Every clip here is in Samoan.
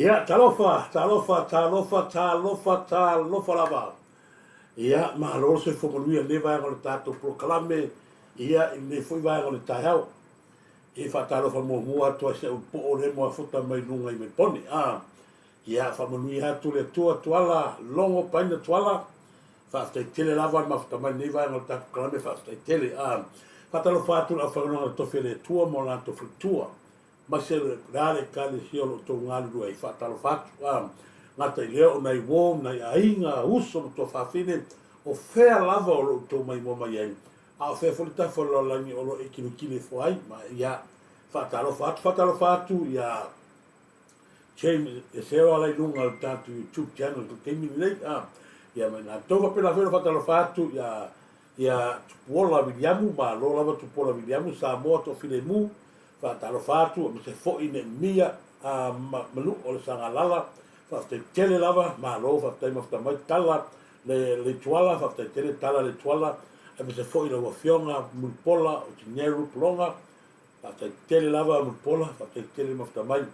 Ia, talofa, talofa, talofa, talofa, talofa lava. Ia, malo le soifua manuia i lenei vaega o le tatou polokalame, ia, i lenei foi vaega o le taeao. E faatalofa muamua atu ai si au poo lea mafuta mai luga i Melbourne. A, ia, faamanuia atu le Atua Tuala, Logo Paina Tuala, Faafetai tele lava le mafuta mai lenei vaega o le tatou kalame, faafetai tele. A, faatalofa atu le aufaigaluega a le Tofi a le Atua ma o latou faletua, aemaise le a le Ekalesia o lo o outou galulue ai, faatalofa atu. A, gata i lea o nai uo, nai aiga, uso ma tuafafine, o fea lava o lo o outou maimoa mai ai, a o fea foi le tafa o le lalolagi o lo o e kilokilo ifo ai, ma ia, faatalofa atu, faatalofa atu ia James e seo ala i luga o le tatou YouTube channel i le taimi lenei, a, ia ma i latou faapena foi ona faatalofa atu ia ia Tupuola Viliamu, malo lava Tupuola Viliamu, Samoa Toafilemu, faatalofa atu, aemaise foi Neemia a, ma, Manu'o o le Sagalala, faafetai tele lava, malo, faafetai mafuta mai, Tala le Leituala, faafetai tele Tala Leituala, aemaise foi lau Afioga Mulipola Otineru Pologa, Faafetai tele lava Mulipola, faafetai tele mafuta mai.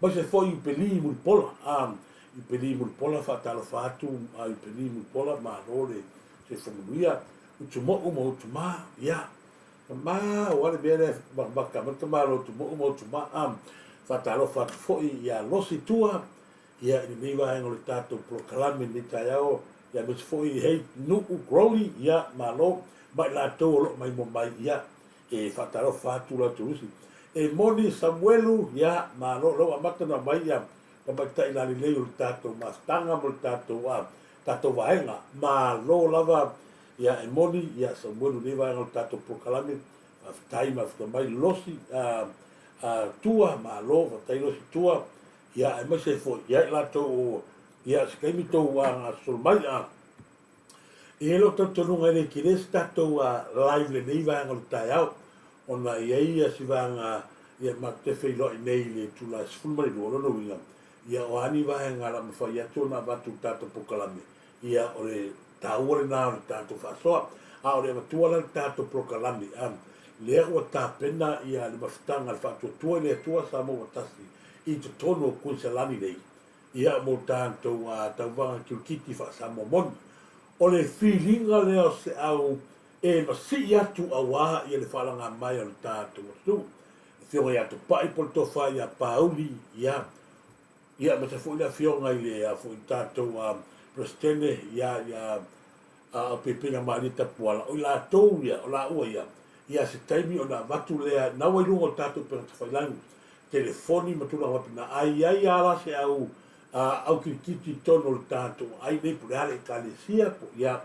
Aemaise foi Iupeli Mulipola, a Iupeli Mulipola faatalofa atu a Iupeli Mulipola, malo le soifua manuia. Utumo'u ma Utumā, ia, mamao a le mea lea makamaka mai le tamaloa Utumo'u ma Utumā, a faatalofa atu foi ia Losi Tua, ia i lenei vaega o le tatou polokalame i lenei taeao, ia aemaise foi Hei Nu'u Crowley, ia malo ma i latou o lo o maimoa mai, ia E faatalofa atu la outou usi. E moni Samuelu, ia, malo, lea ua amata ona aumai ia tamaitai lalelei o le tatou mafutaga ma le tatou, a, tatou vaega. Malo lava, ia, e moni, ia, Samuelu i lenei vaega o le tatou polokalame, faafetai mafuta mai Losi, a, a, Tua, malo, faafetai Losi Tua, ia, aemaise ai foi, ia, i latou o Ia, se taimi tou gasolo mai. E i ai lou talitonuga e le tele se tatou live i lenei vaega o le taeao, ona e i ai si vaega matou te feiloai nei i le itula e 12, o lona uiga, ia o a ni vaega o le a mafai atu ona avatu i le tatou polokalame, ia o le taua lena o le tatou faasoa. A o le avatua la i le tatou polokalame, lea ua tapena le mafutaga a le Faatuatua i le Atua Samoa ua Tasi i totonu o Kuiniselani nei, Ia mo tatou tauvaga kirikiti faa-Samoa moni. O le filiga lea o se au e masii atu auā ia le faalaga mai o le tatou atunuu. Afioga ia Tupai po o le Tofa ia Pāuli, ia, ia aemaise foi le afioga i le a foi tatou Peresetene ia, ia Aupeipeiga Malie Tapuala, o i latou ia, o laua ia, ia se taimi ona avatu lea, na ua i luga o tatou upega tafailagi, telefoni ma tulaga faapena, a i ai lava la se au au kirikiti i totonu o le tatou aai nei, po o le a le ekalesia, po ia,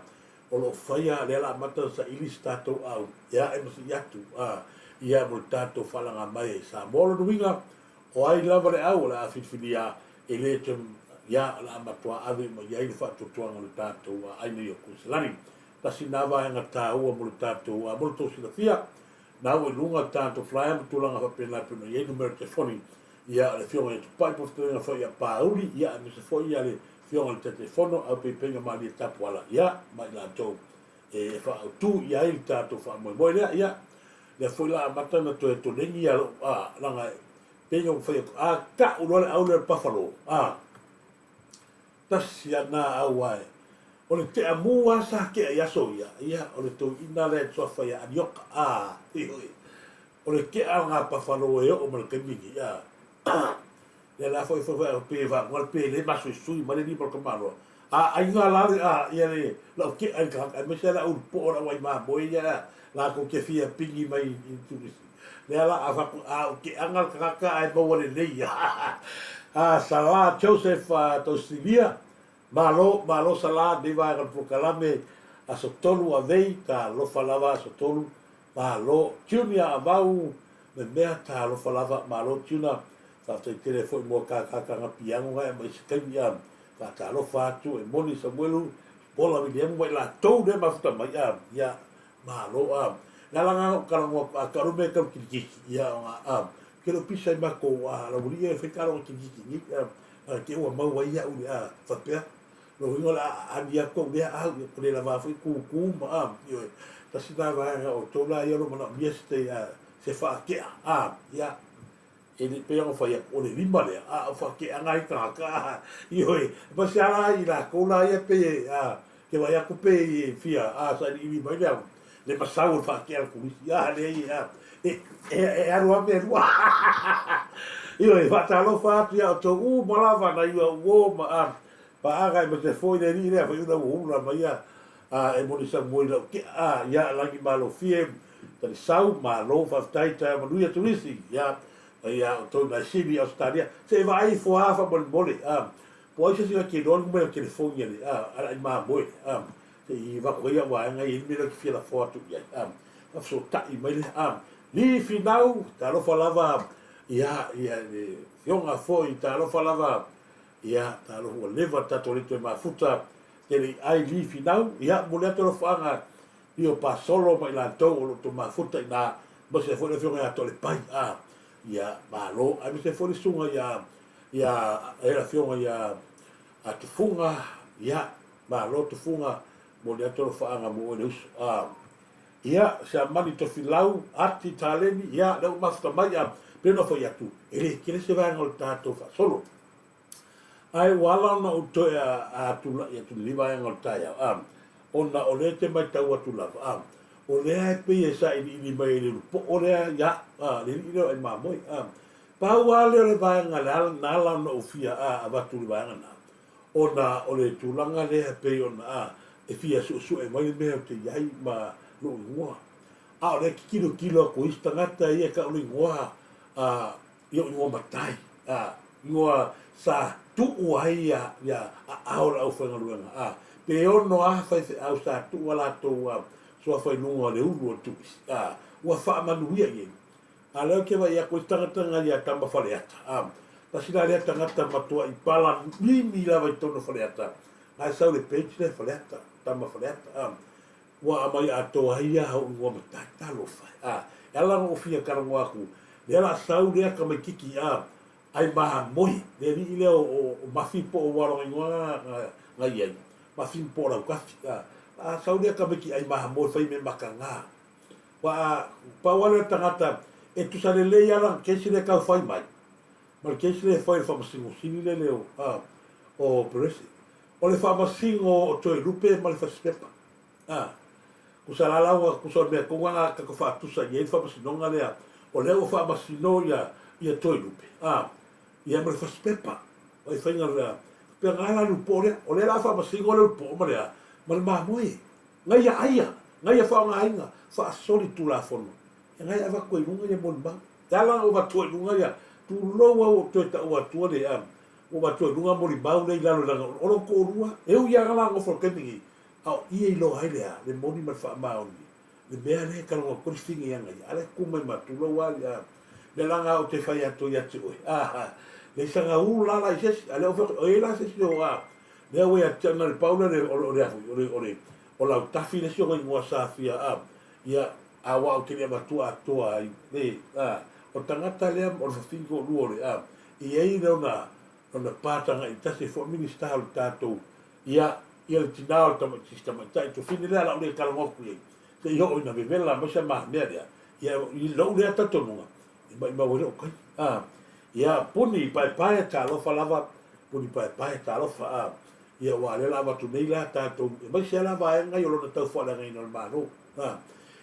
o lo o faia, lea la amata ona saili se tatou au e ae ma sii atu ia mo le tatou faalaga mai ai i Samoa. O lona uiga, o ai lava le au o le a filifilia e le toe ia, o le a matua ave uma i ai le faatuatuaga o le tatou aai nei o Kuiselani. Tasi lena vaega taua mo le tatou, mo le tou silafia. Na ua i luga le tatou flyer ma tulaga faapena e pei ona i ai numera telefoni ia o le Afioga ia Tupai po o Fetalaiga foi ia Pāuli ia aemaise foi ia le Afioga i le Taitaifono Aupeipeiga Malie Tapuala ia ma i latou e faaautu i ai le tatou faamoemoe lea. Ia lea foi la amata ona toe toleni ia lou a laga e pei ona fai atu a tau loa le au lea o le Buffalo a Tasi a na au ae o le tea mu a sa tea i aso ia, ia o le toeaina lea e suafa ia Anioka, a, ioe, o le tea o nga pafalo e oo ma le taimi nei, a, lea la foi foi foi pe va le pe le masoisui mai le lima o le tamaloa, a aiga la le a ia le lau tea i le tagata aemaise le au ulu poo le au ai mamoe ia latou te fia pigi mai i Turisi. Lea la a fatu a o keaga le tagata ae maua lelei. A Sala Joseph Tausilia, malo, malo Sala nei vaega o le polokalame aso 3 avei, talofa lava aso 3, malo. Junior Avau memea, talofa lava, malo Junior, faafetai tele foi mo kakakaga piano na e aumai se taimi a faatalofa atu e moni Samuelu, Pola Wiliamu ma i latou lea mafuta mai a, ia Malo a. Le ala na ou talanoa atu a tau le mea tau kirikiti ia ona a ke lo pisa i matou a la uli e fai talo kirikiti ni a a ke ua mau ai au le a faapea lo uiga o le a ani atu au lea au ia ko le lava foi kūkū ma a ioe tasi na vaega o tou la ia o lo manaomia se a se faake'a a ia E le pei ona fai atu, o le lima lea, a o faakeaga ai tagata, a, ioe, ma se ala ai i latou la ia pei e, a, ke vaai atu pei e fia, a, sailiili mai le, le masau o le faakea a le Kolisi, a, leai, a, e, e, e alu lava mea e lua. Ioe, faatalofa atu ia outou uma lava nai ua uo ma, a, paaga aemaise foi le alii lea foi una ua ula mai a, a, e moni Samoa i lau tea, a, ia, lagi malofie, Talisau, malo, faafetai, taeao manuia Turisi, ia, mai ia outou i Naisini, Ausetalia, se i vaai ifo a faamolemole, a, po o ai se isi na te iloa le numera telefoni a le, a, a le ai mamoe, a, se i avatu ai au vaega ia i le mea lea ou te fia lafo atu i ai, a, faafesootai mai lea, a, Li Finau, talofa lava, ia, ia, le afioga foi, talofa lava, ia, talofa ua leva le tatou le toe mafuta, tele i ai Li Finau, ia, momoli atu alofaaga Pio Pasolo ma i latou o lo o outou mafuta i ina, aemaise ai foi le afioga ia Toalepai, a, ia, malo, aemaise ai foi le susuga ia, ia, le afioga ia a Tufuga, ia, malo Tufuga, momoli atu alofaaga mo oe le uso, a, ia, Siamani Tofilau, Ati Taleni, ia, lea ua mafuta mai, a, pei ona fai atu, e le tele se vaega o le tatou faasolo. Ae ua ala ona ou toe tulai atu i lenei vaega o le taeao, a, ona o lea e te matau atu lava, a, o lea e pei e sailiili mai ai le ulupoo lea ia, a, le alii lea o Aimamoe, a. Pau lava lea o le vaega na ala ona ou fia avatu i le vaega lena, ona o le tulaga lea e pei ona, a, e fia suesue mai le mea ou te i ai ma lou igoa. A o lea e tilotilo atu isi tagata ia e tau le igoa, a, i ou igoa matai, a, igoa sa tuu ai ia, ia aao o le aufaigaluega, a, pe ono a faifeau sa tuu a latou a, suafa i luga o le ulu o le turisi, a, ua faamanuia i ai. A lea ou te vaai atu i tagata na ia Tama Faleata, a, Tasi la lea tagata matuai pala mimi lava i totonu o Faleata, na e sau i le page lea Faleata, tama Faleata, a, ua aumai atoa ai ia au igoa matai, talofa e, a, e ala ona ou fia talanoa atu, lea la sau lea tamaititi, a, ai mamoe, le alii lea o, o Mafi po o ua lona igoa na, na i ai, Mafi po o Lautafi, a, a sau lea tamaiti ai mamoe fai mea mataga, Aua a pau lava lea o le tagata e tusa lelei lava lana case lea e tau fai mai, ma le case lea e fai i le Faamasino Sili lea le o Perese. O le Faamasino o Toelupe ma le Fasipepa. A, tusa la la ua tusa o le mea tonu lava lena tatou faatusa i ai le Faamasinoga lea, o lea ua faamasino ia ia Toelupe, a, ia ma le Fasipepa. O le faiga lea, faapena la le upo lea. O lea o le a faamasino le upo ma le a, ma le mamoe. Na ia aia, na ia faaaogaina faasolitulafono, e na ia avatu ai i luga ia molimau. E ala ona ou avatua i luga ia, tulou au ua ou toe taua atua le a, ua ou avatua i luga molimau lea i lalo leaga o lou toalua, e ui lava la nofo i le taimi nei, a o i e iloa ai le a, le moni ma le faamaoni, le mea lea e talanoa atu ai le fini ia na ia, a lea e tu mai ma, tulou lava le a, mea la na ou te fai atu ai ia te oe, a, leai sana ula la i se isi, a lea ua fai atu, o i ai la se isi o a, Lea ua ia te au na le pau lea o le a foi, o le, o le, o Lautafi le isi ona igoa sa fia, a, ia, a ua ou te le avatua atoa ai, le, a, o le tagata lea o le fafine toalua o le, a, e i ai lona, lona pa tagai tasi e foi Minisita o le tatou, ia, ia le tina o le tamaiti, tamaitai tofine lea o le a ou le talanoa atu i ai, se i oo ina vevela mai sa ma mea lea, ia, i lou lea talitonuga, e maimau ai lou taimi. A, ia, puni paepae talofa lava, puni paepae talofa, a, ia, aua o lea o le a avatu nei la tatou, aemaise lava la vaega ia o lona tau faaleagaina o le Malo. A,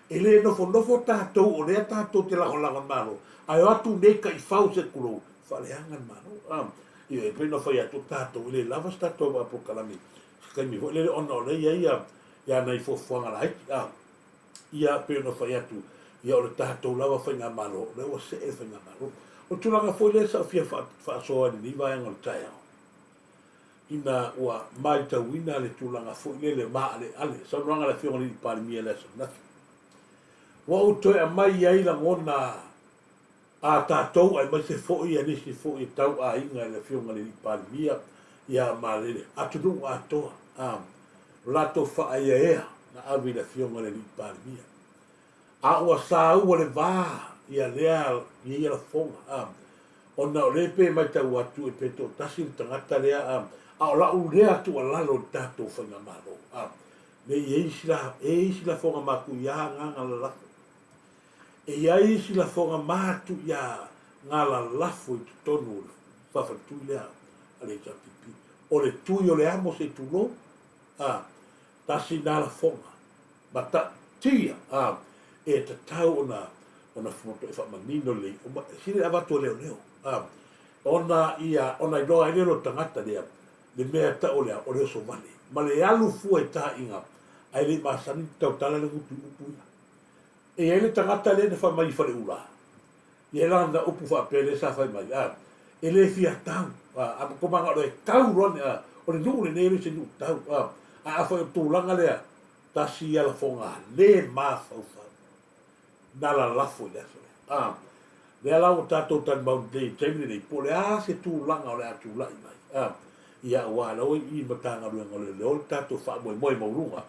e le nofonofo tatou o lea tatou te lagolago i le Malo, ae o atu nei taifau se tulou, faaleaga le Malo. A, ia, e pei ona fai atu tatou, e le lava se tatou polokalame i se taimi foi lele ona o lea e i ai ia, ia nai fuafuaga laiti. A. Ia, pei ona fai atu, ia o le tatou lava faigamalo, o lea ua see le faigamalo. O le tulaga foi lea sa ou fia faasoa ai i lenei vaega o le taeao, ina ua matauina le tulaga foi lele maaleale, saunoaga a le Afioga i le Palemia i le aso ananafi. Ua ou toe aumai ai lagona a tatou aemaise foi a nisi foi e tau aiga i le Afioga i le Palemia ia ma le atunuu atoa a lo latou faaeaea na ave i le Afioga i le Palemia. A ua saua le va ia lea ia ia lafoga a ona o lea pe matau atu e pe toatasi le tagata lea a a o lau lea tuualalo i le tatou faigamalo a ne i ai isi la e isi lafoga matuia agaga lalafo. E i ai isi lafoga matu ia galalafo i totonu o le faafaletui lea a le HRPP. O le tui o le amo se i tulou, a, tasi na lafoga matautia, a, e tatau ona, ona matuai faamanino lelei, uma, sili le avatu e leoleo, a, ona ia, ona iloa ai lea o le tagata lea, le mea e tau o le a, o le oso vale, ma le alu fua i taaiga, ae le i masani ona tautala le gutu i upu ia. E i ai le tagata lea na fai mai i Faleula, e i ai lana upu faapea lea sa fai mai, a, e le fia tau, a, a ko manao e tau loa ni, a, o le nuu lenei e le o se nuu tau, a, a afai o le tulaga lea, tasi ia lafoga le mafaufau, na lalafo i le aso lea. A, lea la ua tatou talimau nei i le taimi lenei, po o le a se tulaga o le a tulai mai, a, ia aua o la ua i i le Matagaluega o Leoleo le tatou faamoemoe maualuga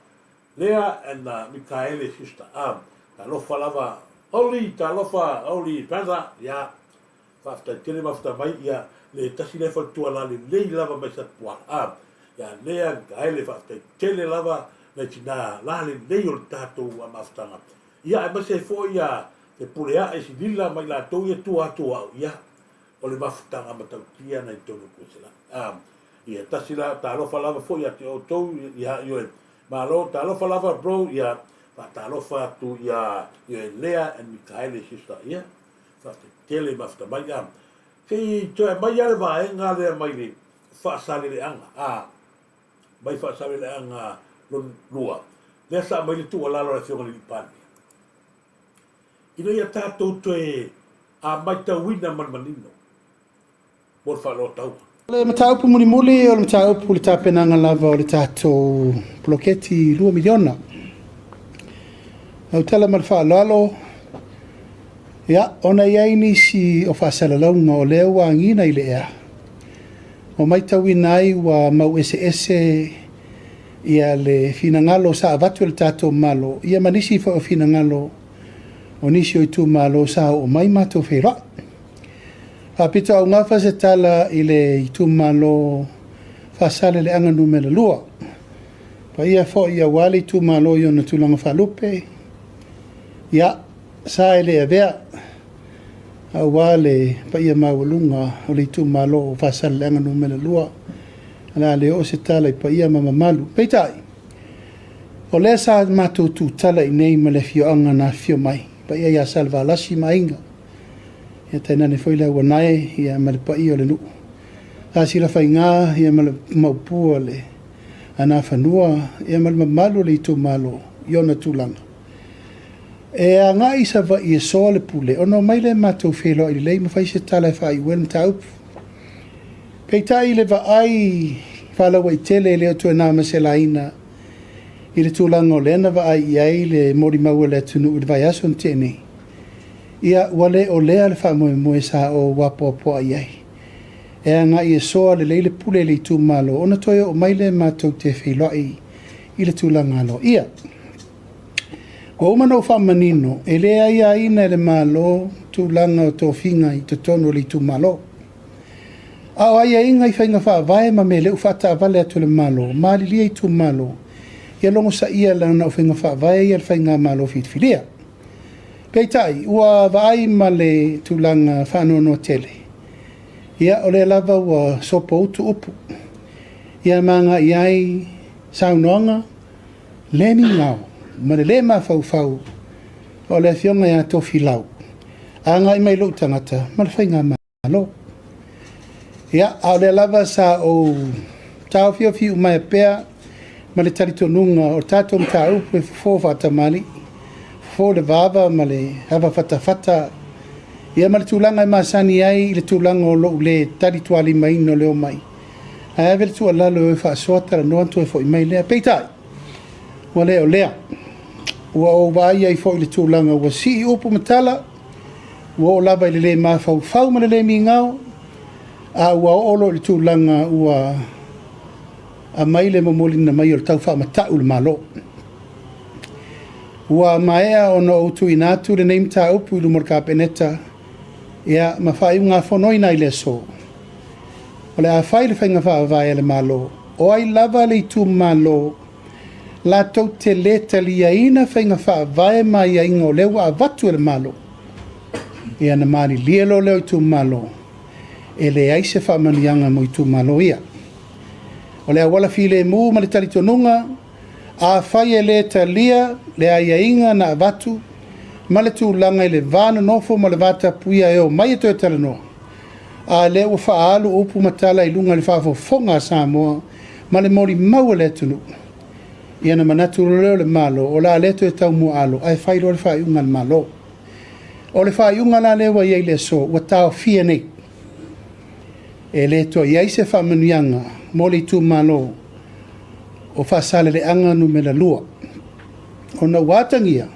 Lea and Mikaele sister ah talofa lava Oli talofa Oli brother ya faafetai tele mafuta mai ia le tasi lea faletua la lelei lava mai Satupuala ah ya Lea Mikaele faafetai tele lava nai tina la lelei o le tatou mafutaga ia aemaise ai foi ia te pule ae silila ma i latou ia tua atu o au ia o le mafutaga matautia nai tonu kuesela ah ia tasi la talofa lava foi ia te outou ia ioe Malo talofa lava bro ia faatalofa atu ia ia Lea and Mikaele sister ia faafetai tele mafuta mai a se i toe aumai a le vaega lea mai le faasaleleaga a mai faasaleleaga lon lua lea sa aumai le tuualalo a le afioga i le Palemia ina ia tatou toe a maitauina ma le manino mo le faaloataua. O le mataupu mulimuli o le mataupu i le tapenaga lava o le tatou poloketi $2 miliona. Lau tala ma le faaaloalo, Ia, ona e i ai nisi o faasalalauga o lea ua agiga i le ea, ua matauina ai ua mau eseese ia le finagalo sa avatu e le tatou Malo, ia ma nisi foi o finagalo o nisi o itumalo sa oo mai matou feiloai. Faapitoaugafa se tala i le itumalo Faasaleleaga Nu.2, paia foi aua le itumalo i ona tulaga faalupe, ia, sa e le avea aua le paia maualuga o le itumalo o Faasaleleaga Nu.2, o le a le oo se tala i paia ma mamalu. Peitai, o lea sa matou tutala i inei ma le afioaga na afifio mai, paia ia Salevalasi ma Aiga, ia tainane foi le Auanae ia ma le paia o le nuu. Sa Silafaiga ia ma le Maopu o le Anafanua ia ma le mamalu o le itumalo i ona tulaga. E agai i Savaii e soa le pule, ona omai lea matou feiloai lelei ma fai se tala e faaiu ai le mataupu. Peitai i le vaai faalauaitele e le o toe na ma se laina i le tulaga o lea na vaai i ai le molimau a le atunuu i le vaiaso na tea nei, ia ua le o lea le faamoemoe sa ou apoapoai i ai. E agai e soa lelei le pule i le itumalo ona toe oo mai lea matou te feiloai i le tulaga aloaia. Ua uma ona ou faamanino, e le aiaina e le Malo tulaga o tofiga i totonu o le itumalo. A o aiaiga i faiga faavae ma mea leu faataavale atu e le Malo, malilie itumalo, ia logosaia leaga o faiga faavae ia a le faigamalo filifilia. Peitai, ua vaai ma le tulaga faanoanoa tele, ia o lea lava ua sopoutu upu, ia ma agai ai saunoaga, le migao ma le lē mafaufau o le Afioga ia Tofilau agai mai i lou tagata ma le Faigamalo. Ia, a o lea lava sa ou taofiofi umaea pea ma le talitonuga o le tatou mataupu e fofo faatamalii, fofo i le vava ma le avafatafata, ia ma le tulaga e masani ai i le tulaga o lou le talitualimaina o le omai, ae ave le tuualalo e o e faasoa talanoa ona toe foi mai lea. Peitai, ua le o lea. Ua ou vaai ai foi i le tulaga ua sii upu ma tala, ua oo lava i le le mafaufau ma le le migao, a ua oo loa i le tulaga ua aumai le momoliina mai o le tau faamata'u i le Malo. Ua maea ona ou tuuina atu lenei mataupu i luma o le Kapeneta, ia, ma faaiugafonoina ai i le aso. O le a fai le faiga faavae a le Malo, o ai lava le itumalo latou te le taliaina faiga faavae ma aiaiga o lea ua avatu e le Malo, ia ona malilie loa lea o itumalo, e leai se faamanuiaga mo itumalo ia. O le auala filemu ma le talitonuga, afai e le talia le aiaiga na avatu ma le tulaga i le va nonofo ma le va tapuia e omai e toe talanoa, a lea ua faaalu upu ma tala i luga i le faafofoga a Samoa ma le molimau a le atunuu, ia ona manatu loa lea o le Malo, o le a le toe taumuaalo ae fai loa le faaiuga a le Malo. O le faaiuga la lea ua i ai i le aso, ua taofia nei. E le toe i ai se faamanuiaga mo le itumalo o Faasaleleaga Nu.2, ona ua atagia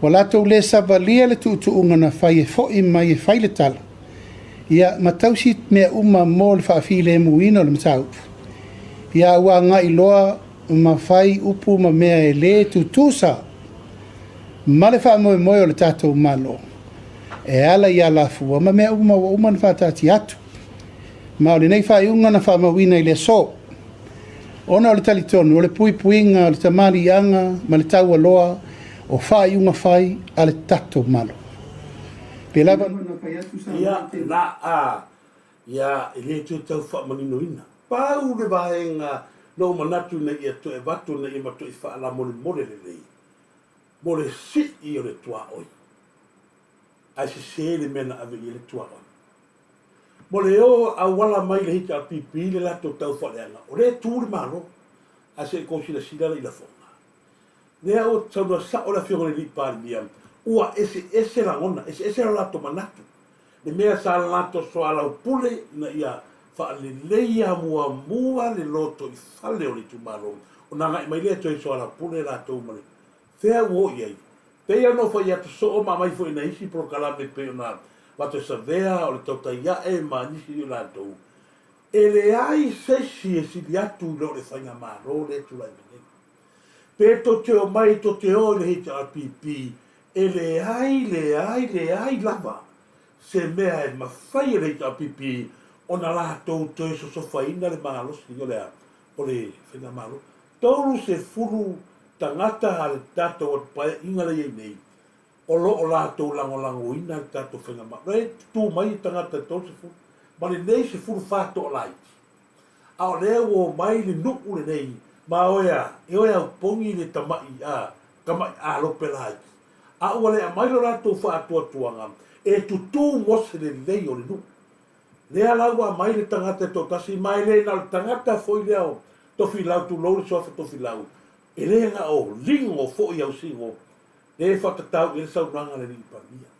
ua latou le savalia le tuutuuga na fai e foi mai e fai le tala, ia, ma tausi mea uma mo le faafilemuina o le mataupu, ia ua agai loa ma fai upu ma mea e le tutusa ma le faamoemoe o le tatou Malo e ala i alafua ma mea uma ua uma ona faataatia atu. Ma o lenei faaiuga na faamauina i le aso, ona o le talitonu o le puipuiga o le tamaliiaga ma le taualoa o faaiuga fai a le tatou Malo. Pe lava ona fai atu sa Ia, na a, ia, e le toe tau faamaninoina. Pau le vaega na ou manatu ina ia toe avatu ina ia matuai faalamolemole lelei mo le sii o le tuaoi. Ae sese le mea na ave i ai le tuaoi. Mo le o auala mai le HRPP le latou tau faaleaga, o lea e tu le Malo. Ae se i tou silasila la i lafoga. Lea ua saunoa sao le Afioga i le Alii Palemia, ua eseese lagona, eseese lo latou manatu. Le mea sa latou soalaupule ina ia faaleleia muamua le lotoifale o le itumalo, ona agai mai lea toe soalaupule latou ma le fea ua oo i ai. Pei ona ou fai atu soo ma aumai foi nai isi polokalame pei ona avatu e Savea o le tautai ae ma nisi o i latou, e leai se isi e sili atu i lo le Faigamalo lea e tulai mai nei. Pe tou te omai tou te o i le HRPP, e leai, leai, leai lava se mea e mafai e le HRPP ona latou toe sosofaina le malosi o le a? O le Faigamalo. 30 tagata a le tatou atu paeaiga lea i ai nei, o lo o latou lagolagoina le tatou Faigamalo. E tutu mai tagata e 30, ma lenei 14 toalaiti. A o lea ua omai le nuu lenei ma oe a, e oe aupogi le tama'i a, tama'i alope laiti. A ua le aumai lo latou faatuatuaga e tutū mo se lelei o le nuu. Lea la ua aumai le tagata e toatasi ma e le na o le tagata foi lea o Tofilau tulou le suafa Tofilau, e le na o Ligo foi Ausigo lea e faatatau i ai le saunoaga a le Alii Palemia.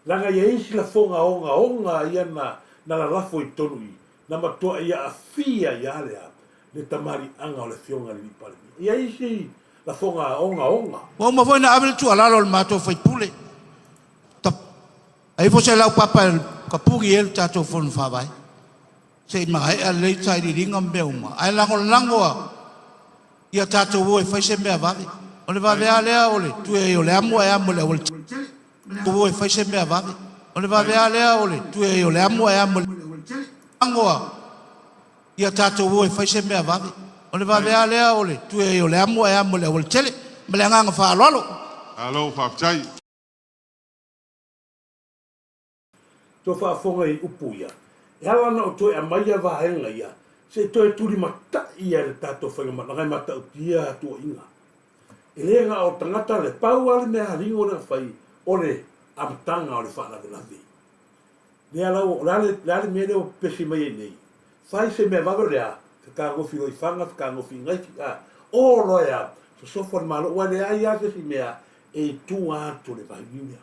Leaga e i ai isi lafoga ogaoga ia na na lalafo i totonu i, na matuai aafia ai a le a, le tamaliiaga o le Afioga i le Alii Palemia. E i ai isi lafoga ogaoga. Ua uma foi ona ave le tuualalo a le matou sui usufono, ta ai ifo se laupapa e tapuni ai le tatou Fono Faavae, se i maea lelei sailiiliga ma mea uma, ae lagolago a ia tatou o e fai se mea vave. O le vave lava lea o le tui ai o le amo ae amo i le aualatele. O e fai se mea vave. O le vave lava lea o le tui ai o le amo ae amo i le ago a ia tatou o e fai se mea vave. O le vave lava lea o le tui ai o le amo ae amo i le aualatele. Ma le agaga faaaloalo. Malo faafetai. Toe faafofoga i upu ia. E ala ona ou toe aumaia vaega ia, se i toe tulimatai ai le tatou faigamalaga e matautia tuuaiga. E le na o tagata le pau lava le mea aligo lea na fai, o le amataga o le faalavelave. Lea la ua, o le a le, le a le mea lea ua pepesi mai ai nei? Fai se mea vave o le a? Fetagofi loa i Faga, fetagofi i Gaifi, a o loa e a? Sosofa le Malo, ua leai lava se isi mea e i tua atu o le vailiu lea.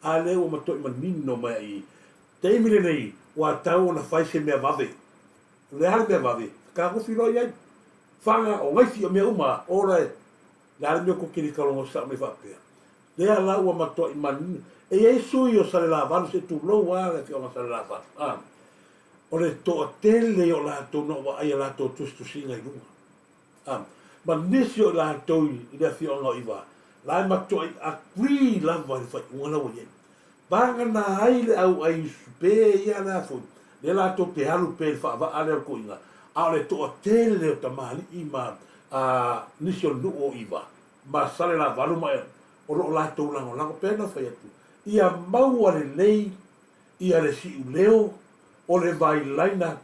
A lea ua matuai manino mai ai i taimi lenei ua tatau ona fai se mea vave. O le a le mea vave? Fetagofi loa i ai. Faga, o Gaifi, o mea uma, o loa e le a le mea tou te le talogo sao mai faapea. Lea la ua matuai manino. E i ai sui o Salelavalu, se i tulou lava le afioaga o Salelavalu, a, o le toatele o latou na ou vaai i a latou tusitusiga i luga. A, ma nisi o i latou i le afioaga o Iva, la e matuai agree lava i le faaiuga la ua i ai. Vagana ai le auai usupe ia lea foi, lea latou te alu pea i le faavaa lea o le toeaina, a o le toatele o tamalii ma a, nisi o le nuu o Iva, ma Salelavalu ma o lo o latou lagolago, pei ona fai atu, ia maua lelei ia le siuleo o le vailaina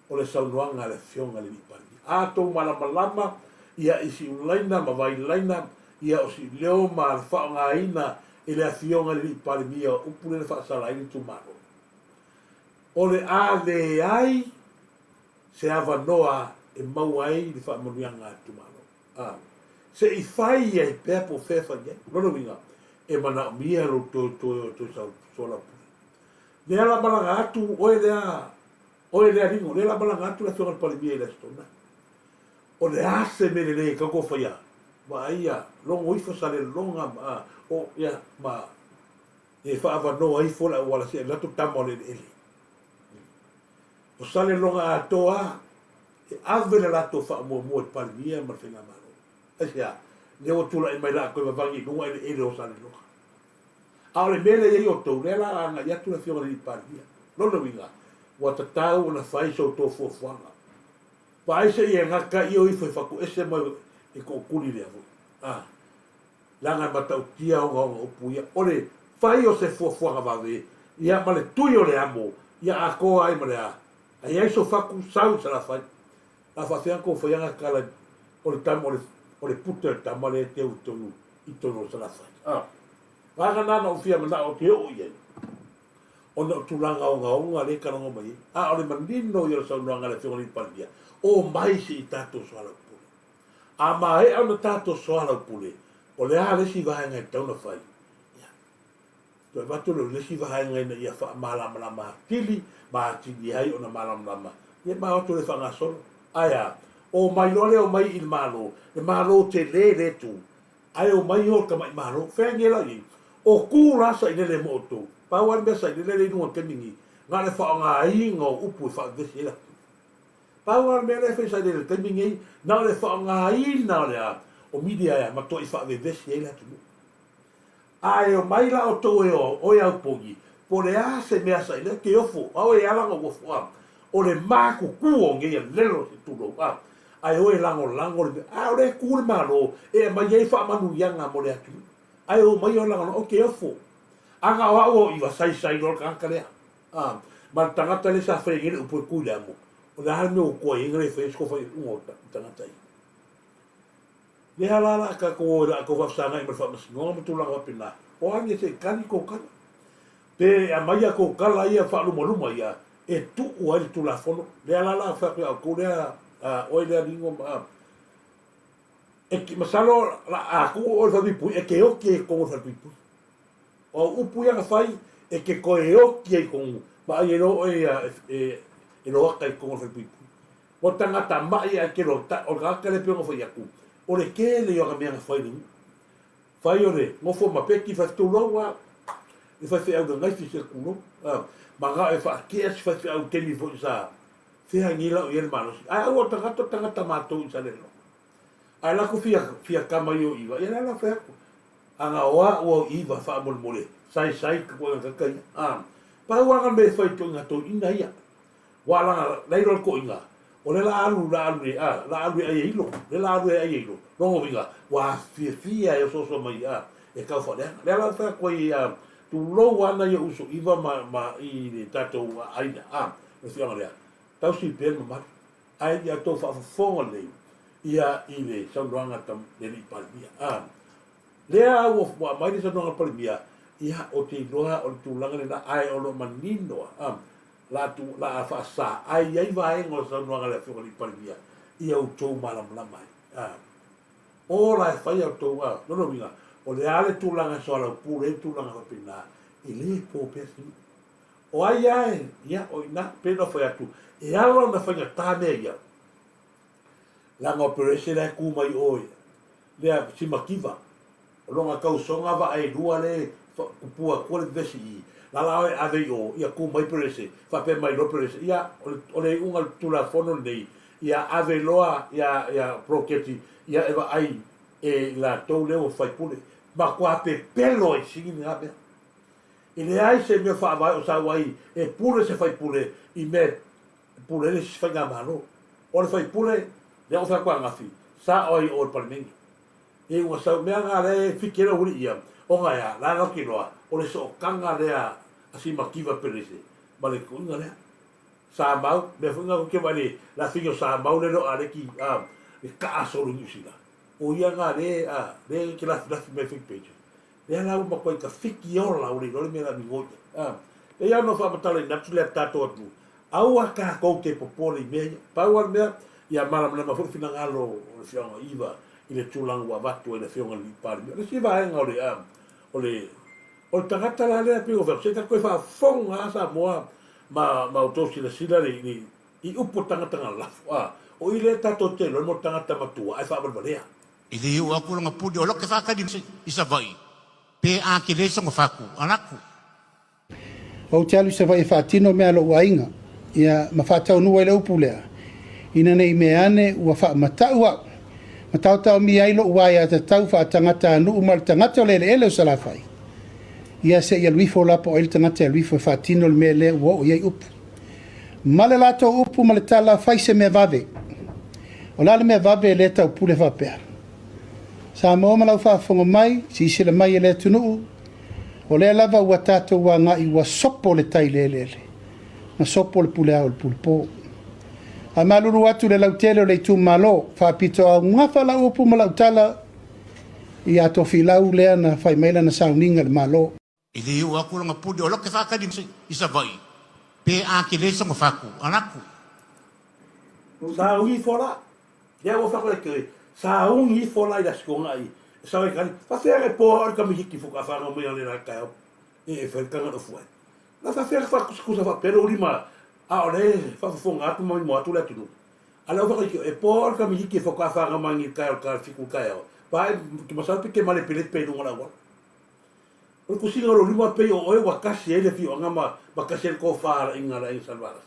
o le saunoaga a le Afioga i le Alii Palemia. A tou malamalama ia i siulaina ma vailaina ia o siuleo ma le faaaogaina e le Afioga i le Alii Palemia o upu lea na faasala ai le itumalo, o le a leai se avanoa e maua ai le faamanuiaga a le itumalo. A se i fai ai pea po o fea e fai ai. O lona uiga, e manaomia lou toe toe o toe soalaupule. Lea la malaga atu oe lea Oe lea Ligo, lea la malaga atu le afioga i le Palemia i le Aso Toonai. O le a se mea lelei e tau fai a? Vaai ia, logo ifo Saleloga ma, o, ia, ma e faaavanoa ifo le auala se i alu atu tama o le eleele. O Saleloga atoa a, e ave le latou faamuamua i le Palemia ma le Faigamalo. Aisea? Lea ua tulai mai la toe vavagi i luga eleele o Saleloga. A o le mea lea e i ai outou, lea la a agai atu le Afioga i le Alii Palemia. Lona uiga, ua tatau ona fai so outou fuafuaga. Vaai se i e gata io ifo e fatuese mai e tootuli lea foi. A, leaga e matautia ogaoga upu ia. O le fai o se fuafuaga vave, ia ma le tui o le amo, ia atoa ai ma le a. A i ai so fatu, sau i Salafai. A faafefea ona tou faia gata o le tama, o le, o le pute o le tama lea e teu i totonu i totonu o Salafai. A. Vaega na na ou fia manao ou te oo i ai, ona o tulaga ogaoga lea e talanoa mai ai. A o le manino ia o le saunoaga a le Afioga i le Palemia, omai se i tatou soalaupule. A maea ona tatou soalaupule, o le a le isi vaega e tatau ona fai? Ia, toe avatu lea o le isi vaega ina ia faamalamalama atili ma atili ai ona malamalama, ia ma o atu lea e faagasolo. Ae a? Omai loa lea omai i le Malo, le Malo tele lea e tu. Ae omai o le tamai Malo. Fea la i ai? O ku la sailele mo outou. Pau lava le mea sailele lea i luga o le taimi lenei, na o le faaaogaina o upu e faavevesi ai le atunuu. Pau lava le mea lea e fai sailele i le taimi lenei, na o le faaaogaina o le a? O media e matuai faavevesi ai le atunuu. Ae omai la outou e o oe Auponi, po o le a se mea sailele, e te ofo, aua e ala ona ou ofo a. O le matutu o nei alelo se tulou a. Ae o e lagolago le mea, a o lea e tu le Malo e aumai ai faamanuiaga mo le atunuu. Ae omai o lagolago, ou te ofo. A na o au o iva, saisai loa le tagata lea. A, ma le tagata lea sa fai ai nei le upu e tu i le amo, o le a le mea ua toai ai na le faia se faaiuga o le tagata ia. Lea la la tatou o i la outou faafesagai ma le faamasinoga ma tulaga faapena, o a nia se i tali tou tala. Pe aumai a tou tala ia faalumaluma ia e tuu ai le Tulafono. Lea la la fai atu ia outou lea, a, oe lea Ligo ma, e te, masalo la a tuu oe i le falepuipui, e te oti ai i totonu o le falepuipui. O au upu ia na fai, e te toe oti ai i totonu, ma ai ai loa oe ia e, e loata i totonu o le falepuipui. Ua tagata ma'i ae te loa, o le tagata lea pei ona fai atu, o le tele ia o ana mea na fai i le nuu. Fai o le nofo ma Peki faifetulou a, le faifeau le naifi se tulou, a, manao e faatea si faifeau i taimi foi sa feagai lau i ai le malosi. Ae aua o tagata o tagata matou i Salelologa. Ae lako fia, fia kama i o iva, ia le ala fai atu. Ana o a'u au iva faamolemole, sai sai ka koe kaka ia. A, pau aga me fai toina toina ia. Ua laga la iloa le toʻiga, o lea la alu la alu e a, la alu e ai e ilo, lea la alu e ai e ilo, lona uiga, ua fiafia e osooso mai a, e tau faaleaga. Lea la ua fai atu ai a, tulou ana ia uso iva ma, ma i le tatou aina, a, le afioaga lea, tausi pea le mamalu, ae ia outou faafofoga lelei ia i le saunoaga a le Alii Palemia, a. Lea ua ua aumai le saunoaga a le Palemia, ia, ou te iloa o le tulaga lena, ae o lo o manino a, la tu, la a faasa, ae i ai vaega o le saunoaga a le Afioga i le Palemia, ia outou malamalama ai. A, o la e fai a outou, a, lona uiga, o le a le tulaga e soalaupule ai le tulaga faapena, e le po pea se nuu. O ai lava e, ia, o i ina, pei ona fai atu, e ala ona faigata mea ia, leaga o Perese la e tu mai o i lea simativa, O lona tausoga vaa e lua le tupu atua le vevesi i lala oe ave i o, ia tu mai Perese, faapea mai loa Perese, ia o le iuga o le Tulafono lenei, ia ave loa ia ia poloketi ia e vaai e i latou lea ua faipule. Matua pepelo ai sini lena mea. E leai se mea faavae o sau ai e pule se faipule i mea e pule ai le isi faigamalo. O le faipule, lea ua fai atu ananafi, sao ai i o i le Palemene. E ua sau mea na lea e fiki ai lou alii ia, ona e a, la lau ke loa, o le sootaga lea a si mativa Perese ma le tuuina lea. Sa mau, mea foi na ke vaai le lafiga o sa mau le lo aleki a le kaa solo i Niu Sila. O ia na le a le ke lafilafi mai fai page. Lea la ua matua i ka fiki ola ua le iloa le mea la migoi a. E ia no faamatala ina atu lea tatou atu Aua tatou te popole i mea ia. Pau lava le mea, ia malamalama foi le finagalo o le Afioaga o Iva i le tulaga ua avatu ai le Afioga i le Palemia. O le isi vaega o le, o le, o le tagata la lea pei ona fai atu, se i tatou toe faafofoga lava Samoa ma, ma outou silasila le, le, i upu o tagata na lafo, a, o i lea tatou te iloa mo le tagata matua ae faavalevalea. E le oo atu lona pule o lote faatali i Savaii pe a tele sona fatu alaku. Ou te alu i Savaii e faatino mea a lou aiga, ia, ma faataunuu ai le upu lea, ina ne i mea ane ua faamata'u au, ma taotaomia ai lou aiatatau faatagata-a-nuu ma le tagata o le eleele o Salafai, ia se i alu ifo la po o ai le tagata e alu ifo e faatino le mea lea ua oo i ai upu. Ma le latou upu ma le tala, fai se mea vave. O le a le mea vave e le taupule faapea? Samoa ma lau faafofoga mai, silasila mai e le atunuu, O lea lava ua tatou agai ua sopo le tai i le eleele, ma sopo le pule ao i le pule po. Faamalulu atu le lautele o le itumalo, faapito augafa lau upu ma lau tala ia Tofilau lea na fai mai lana sauniga i le Malo. E le oo atu lona pule o lote faatali i Savaii pe a tele sona fatu alaku. Sauni ifo la. Lea ua fai atu e sauni ifo la i le Aso Toonai e sau ai kali. Faafefea e poa oe le kamihiti fo ka whanau mai ale la taeao e e fai le tanga ofu ai. Na faafefea ka whaakusakusa whaapea lou lima a o le whaafofoga atu ma mimo atu le atunuu. A lea ua whakaikio e poa oe le kamihiti fo ka whanau mai ni taeao ka fiku taeao. Pae, ke masalo pe ke malepelepe i luga o le auala. O le tusiga o lou lima pei o oe ua tasi ai le afioaga ma ma tasi ai le tofalaiga a le aiga Salevalasi.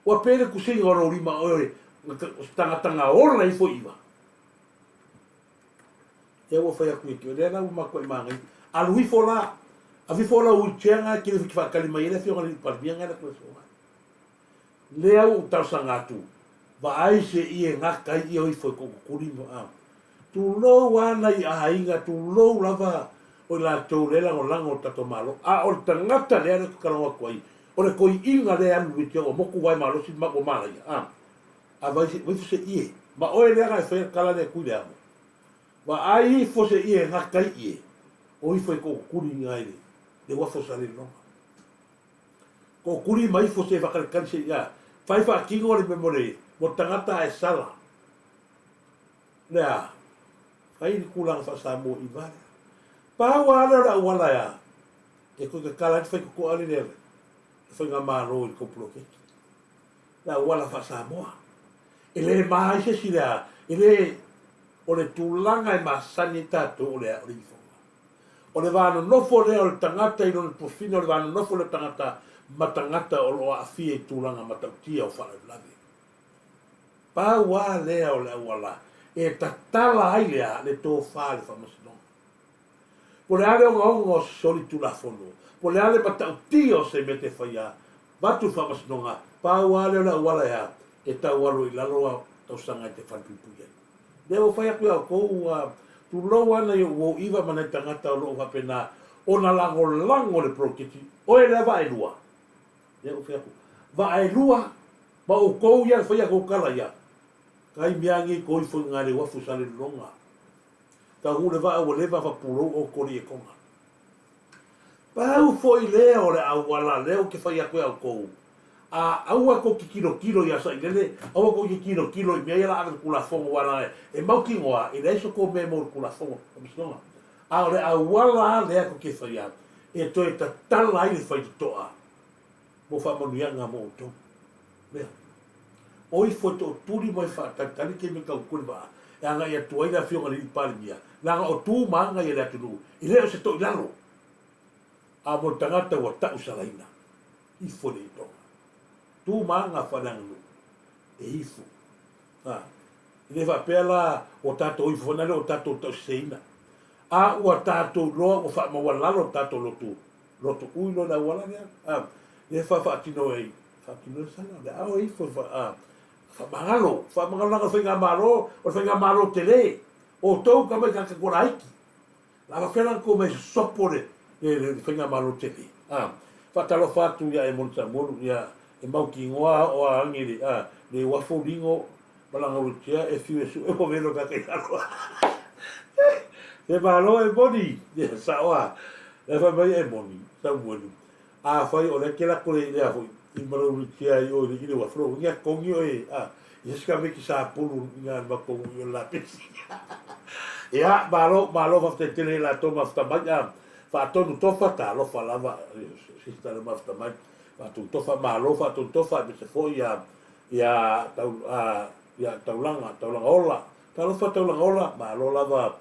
Ua pei le tusiga o lou lima oe o se tagata na ola ifo i iva. Ia ua fai atu ia te oe, lea la ua matuai manaia. Alu ifo la, ave ifo lau wheelchair na e te le faatali mai ai le afioga i le Palemia na e alu atu i le aso Gafua. Lea ua ou talosaga atu, vaai se i e gata ai ia ifo i Koukukuli ma a. Tulou a nai aiga, tulou lava o i latou lea e lagolago i le tatou Malo. A o le tagata lea lea ou te talanoa atu ai, o le toeiina lea e alu i le wheelchair ua motu vae malosi ma ua manaia, a. A vaai ifo se ie, ma oe lea na e faia le tala lea e tui le amo. Vaai ifo se ie e gata ai ie, o ifo i Koukukuli i ina i le uafu o Salelologa. Koukuli ma ifo se faatalitali se i a. Fai faatino le mea mo le tagata ae sala. Le a? Fai le tulaga faa-Samoa i va lea. Pau lava lea o le auala e a? E toe tatala ai le faitotoa lea le faigamalo i le tou poloketi. Le auala faa-Samoa. E le ma ai se isi le a? E le, o le tulaga e masani ai tatou o le a? O le ifoga. O le va nonofo lea o le tagata i lona tofina, o le va nonofo lea o le tagata ma tagata o lo o aafia i tulaga matautia o faalavelave. Pau a lea o le auala e tatala ai le a le tofa a le Faamasinoga. Po o le a le ogaoga o se solitulafono, po o le a le matautia o se mea te faia avatu i le Faamasinoga, pau a lea o le auala e a e tau alo i lalo a tausaga e te falepuipui ai. Lea ua fai atu ia outou, ua tulou ana i ou iva ma nai tagata o lo o faapena ona lagolago le poloketi, oe lea vaelua. Lea ua fai atu, vaelua Ma outou ia e faia kou tala ia, kai mea ange i koi foi nga le uafu sa le lolonga. Tau hu le vaa ua leva fa pulou o koli e konga. Pau foi lea o le auala lea ou te fai atu ia outou, a aua tou te tilotilo ia Sailele, aua tou te tilotilo i mea ia la ave le Tulafono aua leaga e mautinoa e leai so tou mea e maua i le Tulafono, Faamasinoga. A o le auala a lea tou te faia e toe tatala ai le faitotoa mo faamanuiaga mo outou. Mea. O ifo e tootuli ma e faatalitali ke me tau kule vaa e agai atu ai le Afioga i le Alii Palemia, leaga o tu ma aga ia le atunuu, e le o se toilalo, a mo le tagata ua tausalaina. Ifo i le itoga. Tu ma aga faaleaganuu, e ifo. A, e le faapea la ua tatou ifo foi na lea ua tatou tauseseina. A ua tatou iloa ua faamaualalo le tatou lotu Loto ui loa le auala lea, a, lea fa faatino ai, faatino ai sala, le ao ifo fa, a, faamagalo, faamagalo leaga o le faigamalo, o le faigamalo tele. Outou ka mai tagata tualaiti. La faapea la tou mai sosopo le, le, le, le faigamalo tele. A, faatalofa atu ia e moni Samuelu, ia e mautinoa o a angi le, a, le uafu ligo ma lana wheelchair e fiu e sue ua velo kaka i lalo. Te malo e moni, ia sao a. La fai mai e moni, Samuelu. A fai o lea ke lako le lea foi i ma lou wheelchair i o i le uafu lo ia kongi o e a. Ia se ka meki sa pulu i ngā makongu i o la pesi. Ia, malo, malo whaftai tele i la tō mafta mai a. Whaatonu tofa, talofa lava, sister le mafta mai. Whaatonu tofa, malo whaatonu tofa, me se foi a Ia tau, a, ia Taulaga, Taulaga Ola. Talofa Taulaga Ola, malo lava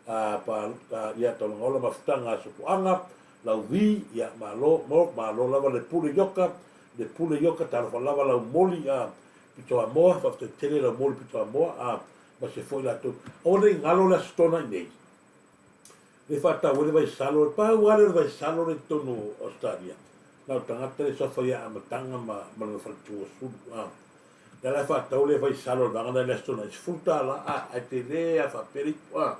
a, pa, a, ia Taulaga Ola mafutaga a Sopoaga, Lauvi, ia malo, mo, malo lava le Pule Ioka, le Pule Ioka, talofa lava Laumoli, a, Pitoamoa, faafetai tele Laumoli Pitoamoa, a, ma se foi latou. Aua ne i galo le Aso Toonai nei. Le faatau ai le vaisalo, e pau lava lea o le vaisalo lea i totonu o Ausetalia, na o tagata le suafa ia amataga ma ma lona faletua sulu, a. Lea la e faatau le vaisalo o le vaega lena i le Aso Toonai, $10, a, ae tele lava faapea le ipu, a.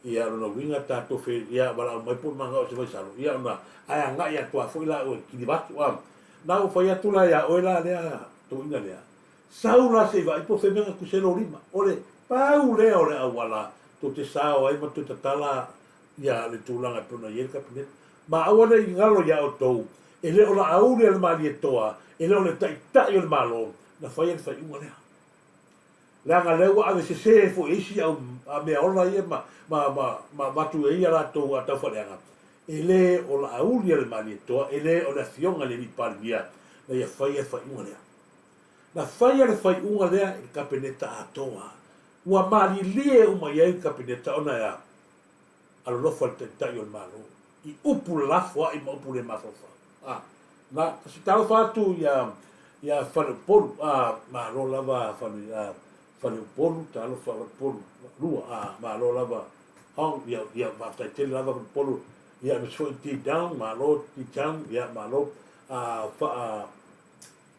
Ia, o lona uiga tatou fe, ia valaau mai po o manao i se vaisalo, ia ona, ae agai atu lava foi la oe e kiliva atu, a. Na ua fai atu la ia oe la lea toeaina lea, Sau la se i vaai po o fea mea na tusi ai lou lima. O le pau lea o le auala tou te sao ai ma toe tatala ia le tulaga e pei ona i ai le Kapeneta. Ma aua ne i galo ia outou, e le o Laauli a le Malietoa, e le o le Taitai o le Malo na faia le faaiuga lea. Leaga lea ua ave sese foi e isi au meaola ia ma, ma, ma, ma avatu ai a latou taufaaleaga, e le o Laauli a le Malietoa, e le o le Afioga i le Alii Palemia na ia faia le faaiuga lea. Na faia le faaiuga lea i le Kapeneta atoa. Ua malilie uma i ai le Kapeneta ona e a? Alolofa le Taitai o le Malo i upu lafoai ma upu le mafaufau. A, na, se talofa atu ia, ia Faleupolu, a, malo lava Fale, a, Faleupolu, talofa Faleupolu, lua, a, malo lava Hong, ia, ia, faafetai tele lava Faleupolu, ia, aemaise foi T-Down, malo T-Town, ia, malo, a, faa,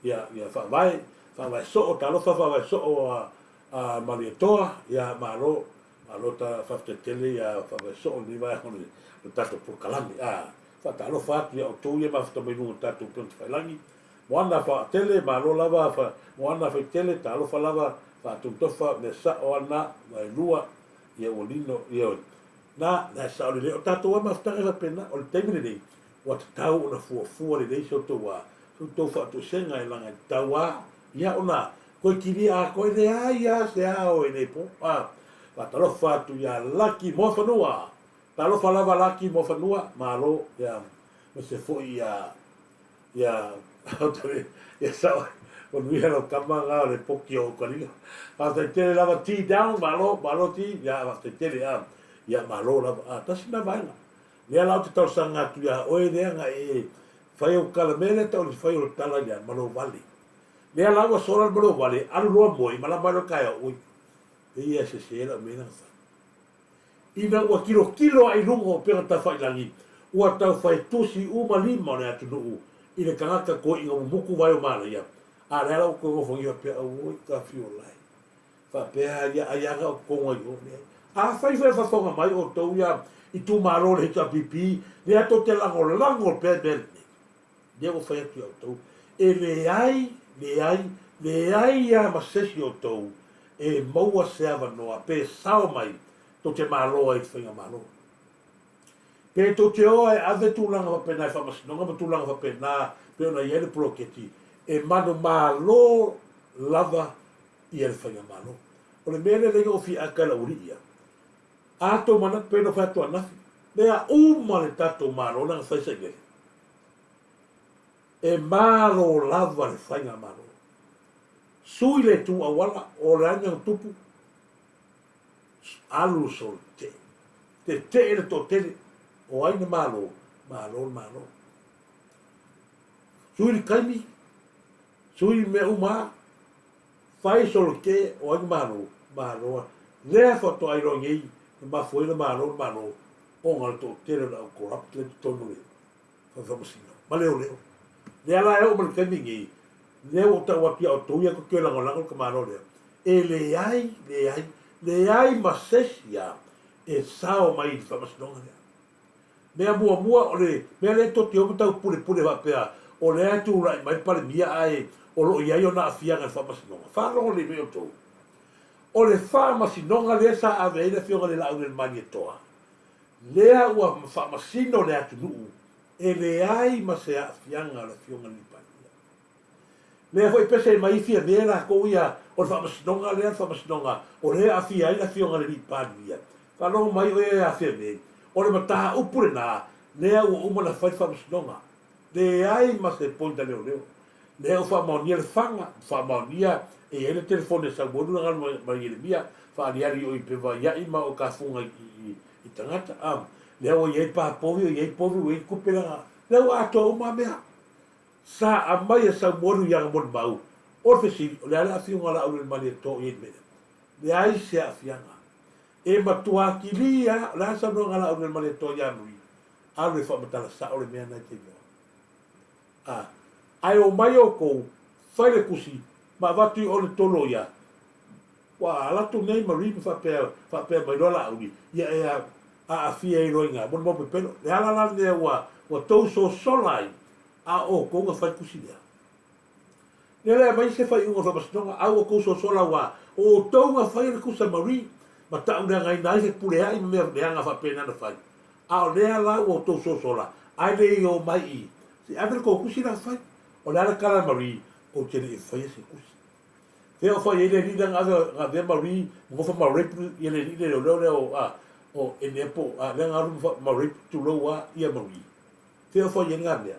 ia, ia faavae, faavae soo, talofa faavae soo a, a Malietoa, ia, malo, malo ta, faafetai tele ia faavae soo lenei vaega o le, o le tatou polokalame, a, faatalofa atu ia outou ia mafuta mai luga o tatou upega tafailagi, Moana Faatele, malo lava, fa, Moana Faitele, talofa lava, faatotofa, mea sao ana, vaelua, ia ua lino, ia, na, na e sao lelei, o tatou lava mafutaga e faapena, o le taimi lenei, ua tatau ona fuafua lelei se outou a, se outou faatoesega e laga e tatau a, ia ona toe kilia atoa e leai a se ao e le po, a, faatalofa atu ia Laki Moafanua, talofa lava Laki Moafanua, malo, ia, ma se foi ia, ia, ia sao, manuia lau tama nga o le poki o Ukalila. Faafetai tele lava T down, malo, malo T, ia faafetai tele, a, ia malo lava, a, tasi na vaega. Lea la ou te talosaga atu ia oe lea na e fai au tala, mea lea tau o le fai o le tala ia ma lou vale. Lea la ua sola ma lou vale, alu loa moe, malama ai loa le taeao, ui, pei e sese lau mea lea na fai. Ina ua tilotilo ae i luga o upega tafailagi, ua tau fai tusi uma lima o le atunuu i le tagata toeaina mumutu vae o Malaia, a o lea la ua toe nofogia faapea, Auoi, Tafiolae, faapea ia ai aga o totonu ai o, leai. Afai foi e fafofoga mai outou ia itumalo o le HRPP, lea tou te lagolago pea i mea lenei, lea ua fai atu ia outou, e leai, leai, leai lava ma se isi o outou e maua se avanoa pe sao mai tou te malo ai i le faigamalo. Pe tou te o e ave tulaga faapena i faamasinoga ma tulaga faapena pei ona i ai le poloketi, e manumalo lava ia le faigamalo. O le mea lea lea ou fia aka i lau alii ia. A tou manatu pei ona fai atu ananafi, mea uma le tatou Malo lea na fai sailele. E malo lava le faigamalo. Sui le itu auala, o le a le mea na tupu? Alu solo tetee. Tetee le toatele, o ai na malo? Malo le Malo. Sui le taimi, sui mea uma a, fai solo tetee, o ai na malo? Malo a. Lea faatoa iloa nei na mafua ai ona malo le Malo, ona o le toatele o le au corrupt lea i totonu o le faamasino ma leoleo. Lea la e oo mai le taimi lenei, lea ua ou tau atu ia outou ia tou te lagolago le tamaloa lea, e leai, leai, leai ma se isi lava e sao mai i le faamasinoga lea. Mea muamua, o le mea lea tou te o ma tau pulepule faapea o lea e tulai mai le Palemia ae o lo o i ai ona aafiaga i le faamasinoga. Faalogo lelei mai outou. O le faamasinoga lea sa ave ai le Afioga i le Laaulialemalietoa, Lea ua faamasino le atunuu e leai ma se aafiaga o le Afioga i le Palemia. Lea foi pese mai Fiame latou ia o le faamasinoga lea le faamasinoga o lea e aafia ai le Afioga i le Palemia. Faalogo mai oe ia Fiame, o le mataupu lena lea ua uma ona fai le faamasinoga. Leai ma se point a leoleo. Lea ua faamaonia le faga, faamaonia e i ai le telefoni a Samuelu na galu mai Ieremia, faaliali o i Pevaia'i ma o Kafuga i tagata, a lea ua i ai pa povi, ua i ai povi, ua i ai tupe lana, lea ua atoa uma mea. Sa aumai e Samuelu i ana molimau, o le fesili, o le a le aafiaga o Laaulialemalietoa o i ai i le mea lea? Leai se aafiaga. E matua atili lava, o le a le saunoaga a Laaulialemalietoa ia Marie? Alu e faamatala sao le mea lena e te iloa. A, ae omai outou, fai le tusi, ma avatu i o le tolo ia. Ua alu atu nei Marie ma faapea, faapea mai loa Laauli, ia e a, aafia ai loa i ina, molimau pepelo. Le ala la lea ua, ua tou sosola ai, a o outou na fai le tusi lea. Lea la e aumai se faaiuga o le faamasinoga, a ua tou sosola aua o outou na faia le tusi a Marie, ma tauleagaina ai Fepuleai ma mea leaga faapena na fai. A o lea la ua outou sosola, ae le i o mai i, se i ave le tou tusi la fai. O le a le tala a Marie, ou te le i faia se tusi. Fea o fai ai le alii lea na ave, na avea Marie, ma nofo ma rape ia le alii le leoleo lea o, a, o Enea po o, a, lea na alu ma rape tulou a ia Marie. Fea o fai ai lena mea.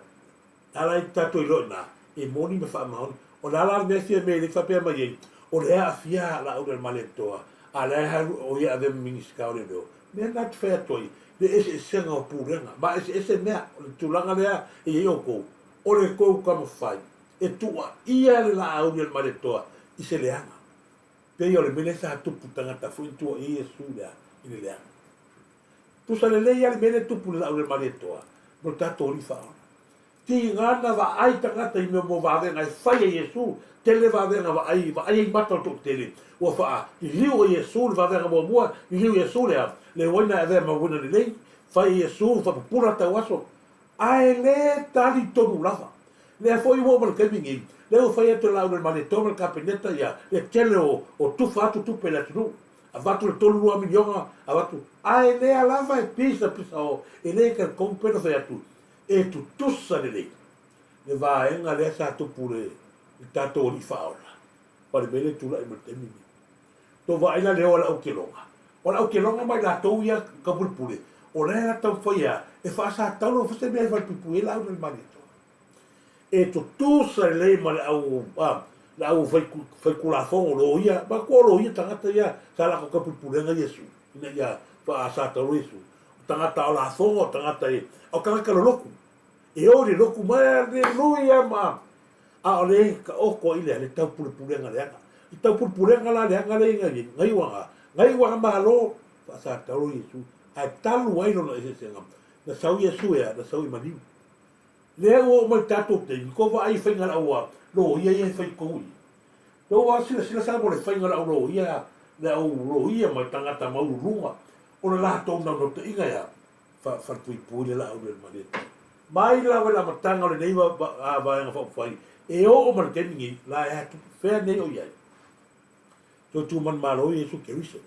A la e tatou iloa i ina, e moni ma faamaoni. O le a la le mea e fia mea i le faapea mai ai, o lea e aafia Laauli o le Malietoa. A lea e alu o ia e avea ma Minisita o Leoleo. Mea na te fai atu ai, le eseesega o pulega, ma eseese mea, o le tulaga lea e i ai outou, o le tou taumafai e tuuaia le Laauli a le Malietoa i se leaga. Pei o le mea lea sa tupu tagata foi na tuuaia Iesu i le a? I le leaga. Tusa lelei lava le mea lea e tupu i le Laauli a le Malietoa mo le tatou Alii Faaola. Tiga na vaai tagata i mea mo vavega e fai e Iesu, tele vavega vaai, vaai ai mata o le toatele, ua faa liliu e Iesu le vavega muamua, liliu Iesu le a, le uaina e avea ma uaina lelei, fai e Iesu faapupula tau aso, ae le tali tonu lava. Lea foi ua oo mai le taimi nei, lea ua fai atu e Laau le Malietoa ma le Kapeneta ia le tele o, o tufa atu tupe i le atunuu, avatu le 32 miliona, avatu, ae lea lava e pisa pisa o, e le talitonu pe na fai atu, e tutusa lelei le vaega lea sa tupu i le tatou Alii Faaola ma le mea lea e tulai mai i le taimi lenei. Tou vaai la le o a le aukeloga. O le aukeloga ma i latou ia taupulepule, o la e taumafai e a? E faasatauro foi se mea e falepuipui ai Laauli o le Malietoa. E tutusa lelei ma le au a, le au faitulafono loia, manatua o loia tagata ia sa latou taupulepulega Iesu ina ia faasatauro Iesu. O tagata o lafoga, o tagata e, o tagata lolotu. E o i le lotu mai, aleluia ma, a o le taoto ai lea le taupulepulega leaga. I taupulepulega la leaga lea i nai gaiuaga, gaiuaga malo, faasatauro Iesu, ae talu ai lona eseesega. Na sau Iesu e a? Na sau i maliu. Lea ua oo mai i le tatou taimi, tou vaai i faiga lau loia ia e fai tou i. Tou a silasila sa mo le faiga lau loia, le au loia ma tagata maualuluga, o le latou naunautaiga e a? Falepuipui le laau le Malietoa. Mai lava i le amataga o lenei Vaega Faaupufai e oo mai le taimi nei, la e atu fea nei o i ai? Toe tu manumalo Iesu Keriso,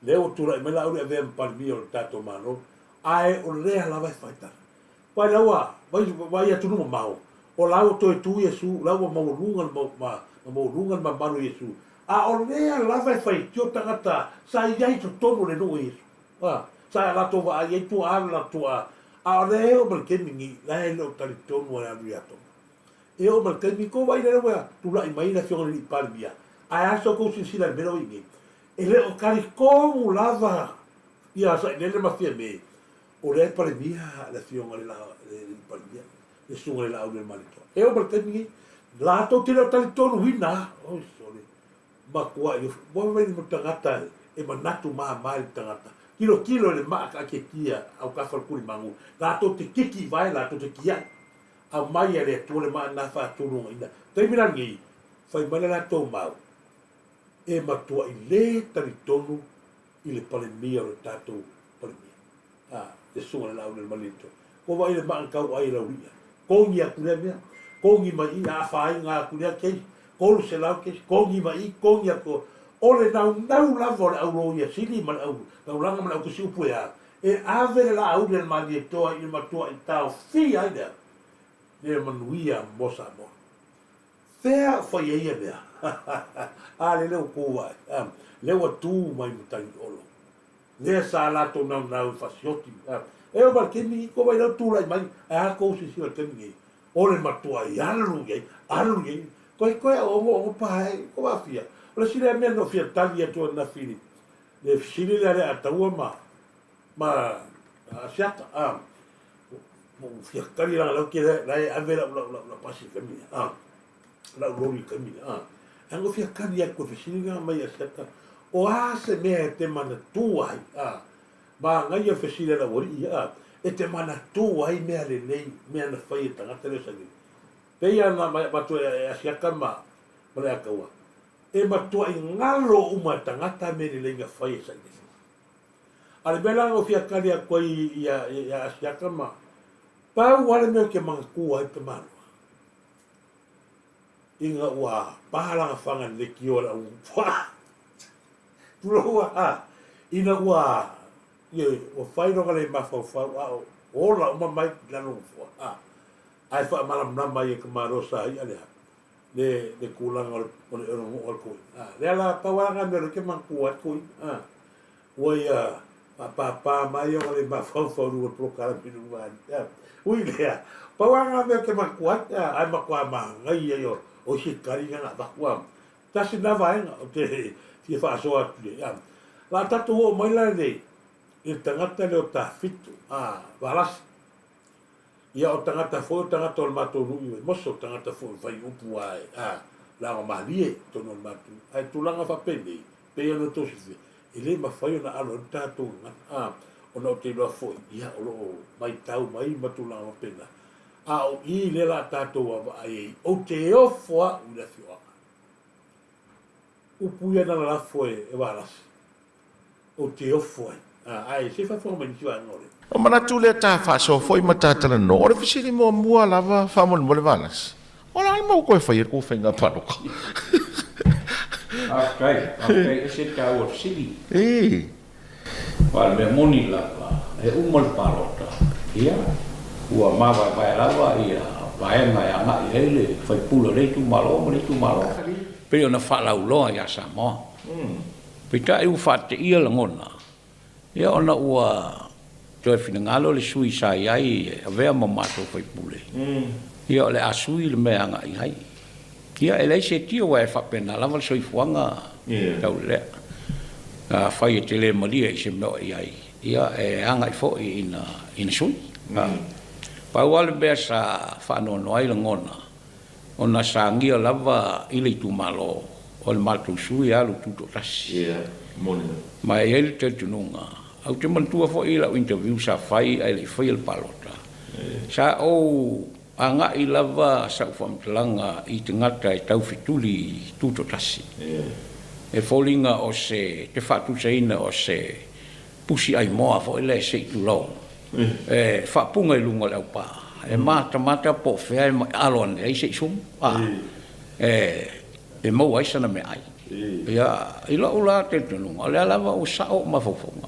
lea ua tulai mai Laauli avea ma Palemia o le tatou Malo, ae o lea lava e faitala. Vai la ua, vai, vai atunuu mamao, o la ua toe tu Iesu, la ua maualuga le ma, ma maualuga le mamalu o Iesu, a o lea lava e faitio tagata sa i ai i totonu o le nuu o Iesu. A, sa latou vaai ai tuaa le latou tuaa, a o lea e oo mai le taimi nei, la e le o talitonu e alu ia Toma. E oo mai le taimi, tou vaai lea ua tulai mai le afioga i le alii Palemia, ae a sa outou silasila i le mea lea ua i ai nei? E le o talitonu lava ia Sailele ma Fiame, o lea e Palemia le afioga i le alii Palemia, le susuga i le Laaulialemalietoa. E oo mai le taimi nei, latou te le o talitonuina, oi sole, Matuai o ua le tagata e manatu mama i le tagata. Tilotilo i le maa taatietia autafa o le tulimanu, latou te kiki i vae, latou te tiai. Aumai e le Atua le maa lena faatulugaina. Taimi la lenei, fai mai le latou mau, e matuai le talitonu i le Palemia o le tatou Palemia. A, le susuga i le Laaulialemalietoa. Ua vaai le maa na tau ai e Laulia. Kogi atu lea mea, kogi mai i, afaina atu lea case, 300 case, kogi mai i, kogi atu. O le naunau lava o le au loia sili ma le au taulaga ma le au tusi upu e a, e ave le Laauli a le Malietoa i le matuai taofia ai lea, le manuia mo Samoa. Fea o fai ai ia mea? A lele ua tu ae, lea ua tu mai Matagiolo. Lea sa latou naunau i fasioti. E oo mai le taimi ko wai lau tulai mai, ae a kou silasila i le taimi nei, o le matuai alu i ai, alu i ai. Koe koe au ongo ongo paha e, ko waafia. O le isi lea mea na ou fia tali atu ananafi i le fesili lea a le Ataua ma, ma Asiata, a, ua ou fia tali leaga la ou te, la e ave lau, lau, lau pasi i le taimi lea, a. lau loli i taimi lea, a. Ae na ou fia tali atu e fesili na mai Asiata, o a se mea e te manatua ai, a. Manaia le fesili a le aualii ia, a. E te manatua ai mea lelei, mea na fai e tagata lea o Sailele. Pei lava na avatu e Asiata ma le Ataua, e matuai galo uma e tagata mea lelei na fai e Sailele. A le mea la na ou fia tali atu ai ia Asiata ma, pau lava le mea ou te manatua ai Tamaloa, Ina ua pa lana faga i le leitio a le au puaa. Tulou a, ina ua, ioe, ua fai lona le mafaufau a o ola uma mai i lalo o nofoa, a, ae faamalamalama ai e Tamaloa sa i'a lea, le, le tulaga o le, o le onono'o a le toeaina. A, lea la, pau lava lena mea o lea ou te manatua ai le toeaina, a. Ua ia faapāpā mai ona le mafaufau i luga o le polokalame i luga ane. Ui lea, pau lava lena mea ou te manatua ai, ae matua manaia ia o isi tali na na avatu. Tasi lena vaega ou te fia faasoa atu i ai. La tatou oo mai la i le i le tagata lea o Tafitu, a, Valasi. Ia o tagata foi o tagata o le matou nuu i Vaimoso, o tagata foi o fai upu a, a, laoga malie i totonu o le matou nuu. Ae tulaga faapenei, pei ona outou silafia, e le mafai ona alo ai le tatou gagana, a, ona ou te iloa foi, ia, o lo o matau mai ma tulaga faapena. A o i lea o le a tatou vaavaai ai, ou te ofo au i le afioaga. Upu ia na lalafo e Valasi, ou te ofo ai. Ae se i faafofoga mai nisi vaega o le. O manatu lea ta faasoa foi ma ta talanoa, o le fesili muamua lava faamolemole Valasi, o le a le mea ua toe fai ai le tou faiga palota? Faafetai, faafetai, ese le taua o le fesili. Aua o le mea moni lava, e uma le palota, ia, ua mavaevae lava ia vaega e agai i ai le faipule o lea itumalo ma lea itumalo. Pei ona faalauloa ia Samoa. Peitai ua faateia lagona, ia ona ua toe finagalo le sui sa i ai e avea ma matou faipule, ia o le a sui le mea e agai i ai. Ia e leai se tio aua e faapena lava le soifuaga taulelea. Afai e te le malie i se mea o i ai, ia e agai foi ina sui. Pau lava le mea sa faanoanoa ai lagona, ona sa agia lava i le itumalo o le matou sui e alu tutoatasi. Ma e i ai le talitonuga, ou te manatua foi lau interview sa fai ae le i faia le palota, sa ou Agai lava sau faamatalaga i tagata e tau fetuli tutoatasi. E foliga o se te faatusaina o se pusi aimoa foi lea se i tulou, e faapuga i luga o le aupa, e matamata po o fea e alo ane ai se i sumu, a, e maua ai sana meaai. Ia, i lou la talitonuga, o lea lava ua sao ou mafaufauga,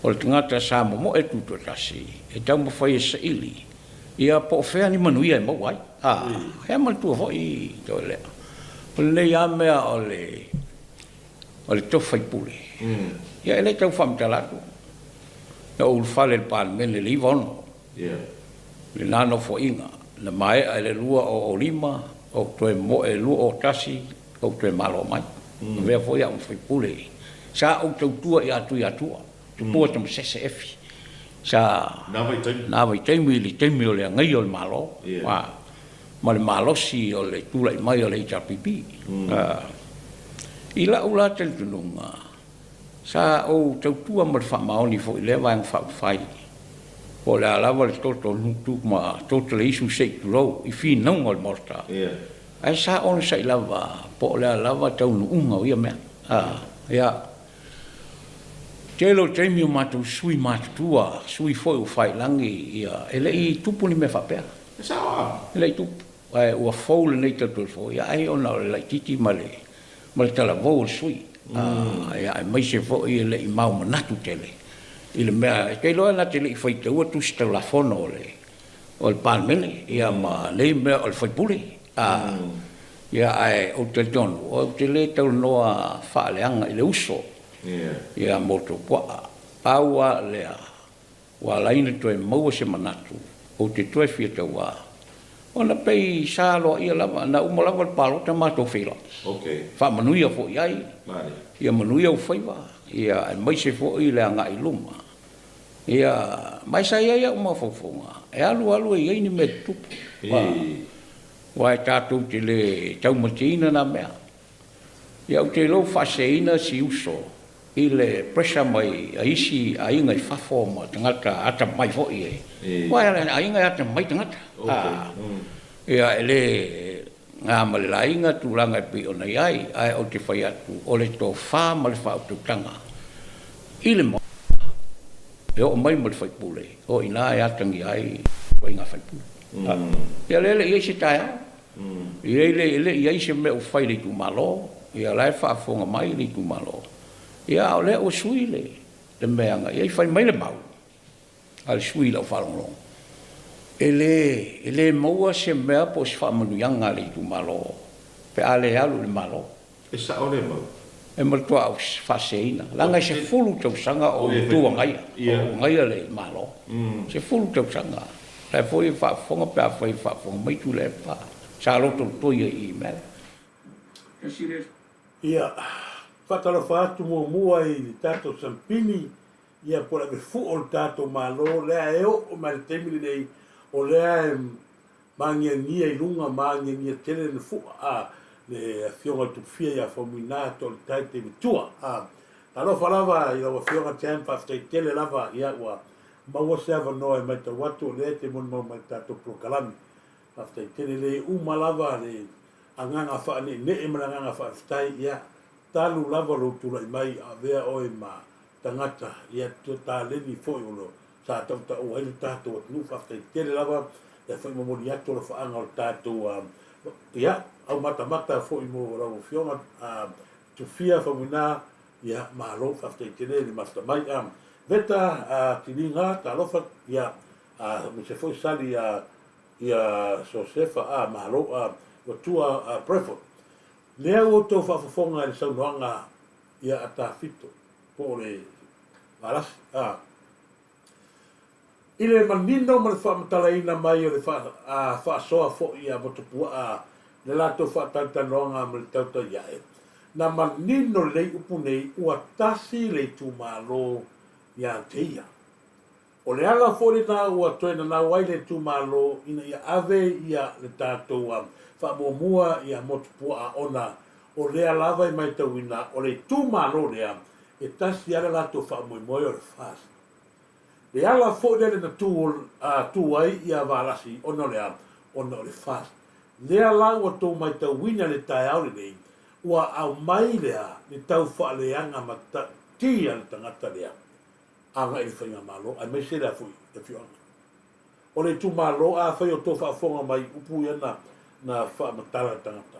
o le tagata sa momoe tutoatasi e taumafai e saili Ia, po o fea ni manuia e maua ai. A, e manatua foi toe lea. O lenei lava mea o le, o le tofi faipule, ia e le tau faamatala atu. Na ou ulufale i le Palemene i le 96, lena nofoaiga, na maea i le 2005, ou toe moe i le 2001, ou toe malo mai. Avea foi au ma faipule. Sa ou tautua ia Tuiatua. Tupua Tamasese Efi sa na vaitaimi i le taimi o le agaia o le Malo ma le malosi o le tulai mai o le HRPP. I la'u la talitonuga, sa ou tautua ma le faamaoni foi i lea Vaega Faaupufai, po o le a lava le toto nutu ma toto le isu se i tulou i finauga o le Maota, ae sa onosai lava po o le a lava taunuuga o ia mea. Ia. Tele o taimi o matou sui matutua, sui foi ua faiilagi, ia, e le i tupu ni mea faapea. E sao a? E le i tupu. Ae ua fou lenei tautolofo, ia ai ona o le laitiiti ma le, ma le talavou o le sui. Ia, aemaise foi e le i mau manatu tele i le mea, e te iloa na te le i faitaua tusi taulafono o le, o le Palemene, ia ma nei mea o le sui usufono. Ia, ae ou te talitonu, ou te le talanoa faaleaga i le uso, ia, mo Topuaa. Pau lava lea, ua ala ai ona toe maua se manatu, ou te toe fia tauā, ona pei sa aloaia lava, na uma lava le palota matou feiloai. Faamanuia foi i ai, ia manuia ou faiva, ia, aemaise foi le agai i luma. Ia, ma e sa i ai au mafaufauga, e alu alu e i ai ni mea tutupu. Aua e tatou te le taumateina na mea. Ia ou te iloa ua faaseseina si uso i le pressure mai a isi aiga i fafo ma tagata atamamai foi e, aua e aiga e atamamai tagata. Ia e le na ma le laina tulaga e pei ona i ai, ae ou te fai atu o le tofa ma le faautautaga i le Maota e oo mai ma le faipule, o i ina e atagia ai ituaiga faipule. Ia lea e le i i ai se taeao, e le i i ai se mea ua fai i le itumalo, ia la e faafofoga mai le itumalo, ia a o lea ua sui le mea e agai i ai. Fai mai le mau a le sui i lau faalogologo, e le, e le maua se mea po o se faamanuiaga a le itumalo pe a le alu i le Malo. E sao le mau. E matua ou faaseseina, leaga e 10 tausaga o ou tu agaia, o ou agaia le Malo. 10 tausaga. O la e foi e faafofoga pe afai e faafofoga mai Tuilaepa. Sa lotolotoi ai i mea la. Ia. Faatalofa atu muamua i le tatou sampini, ia po o le avefu'o o le tatou Malo lea e oo mai le taimi lenei o lea e maagiagia i luga, maagiagia tele le fu'a a le Afioga i le Tupufia ia Faumuina Toaletai Teimatua. A, talofa lava i lau Afioga Tam, faafetai tele lava, ia ua maua se avanoa e matau atu o lea e te molimau mai i le tatou polokalame. Faafetai tele le uma lava le agaga faaneenee ma le agaga faafetai, ia talu lava lou tulai mai avea oe ma tagata, ia taleni foi o lo sa tautaua ai le tatou atunuu. Faafetai tele lava, ia foi momoli atu alofaaga o le tatou ia aumatamata foi mo lau Afioga Tufia Faumuina, ia malo faafetai tele le mafuta mai. Veta Tiliga, talofa, ia aemaise foi Sali ia ia Sosefa, a malo ua tua Breford. Lea ua outou faafofoga i le saunoaga ia a Tafito po o le Valasi, a. I le manino ma le faamatalaina mai o le faasoa foi a Motupuaa i le latou faatalatalanoaga ma le tautai ae, na manino lelei upu nei ua tasi le itumalo ia te ia. O le ala foi lena ua toe nanau ai le itumalo ina ia ave ia le tatou faamuamua ia Motupuaa ona o lea lava e maitauina o le itumalo lea e tasi lava le latou faamoemoe o le FAST. Le ala foi lea na tu tu ai ia Valasi ona o le a? Ona o le FAST. Lea la ua tou maitauina i le taeao lenei ua aumai lea le tau faaleaga matautia le tagata lea agai i le faigamalo aemaise lea foi le afioaga. O le itumalo, afai o tou faafofoga mai i upu ia na na faamatala e le tagata,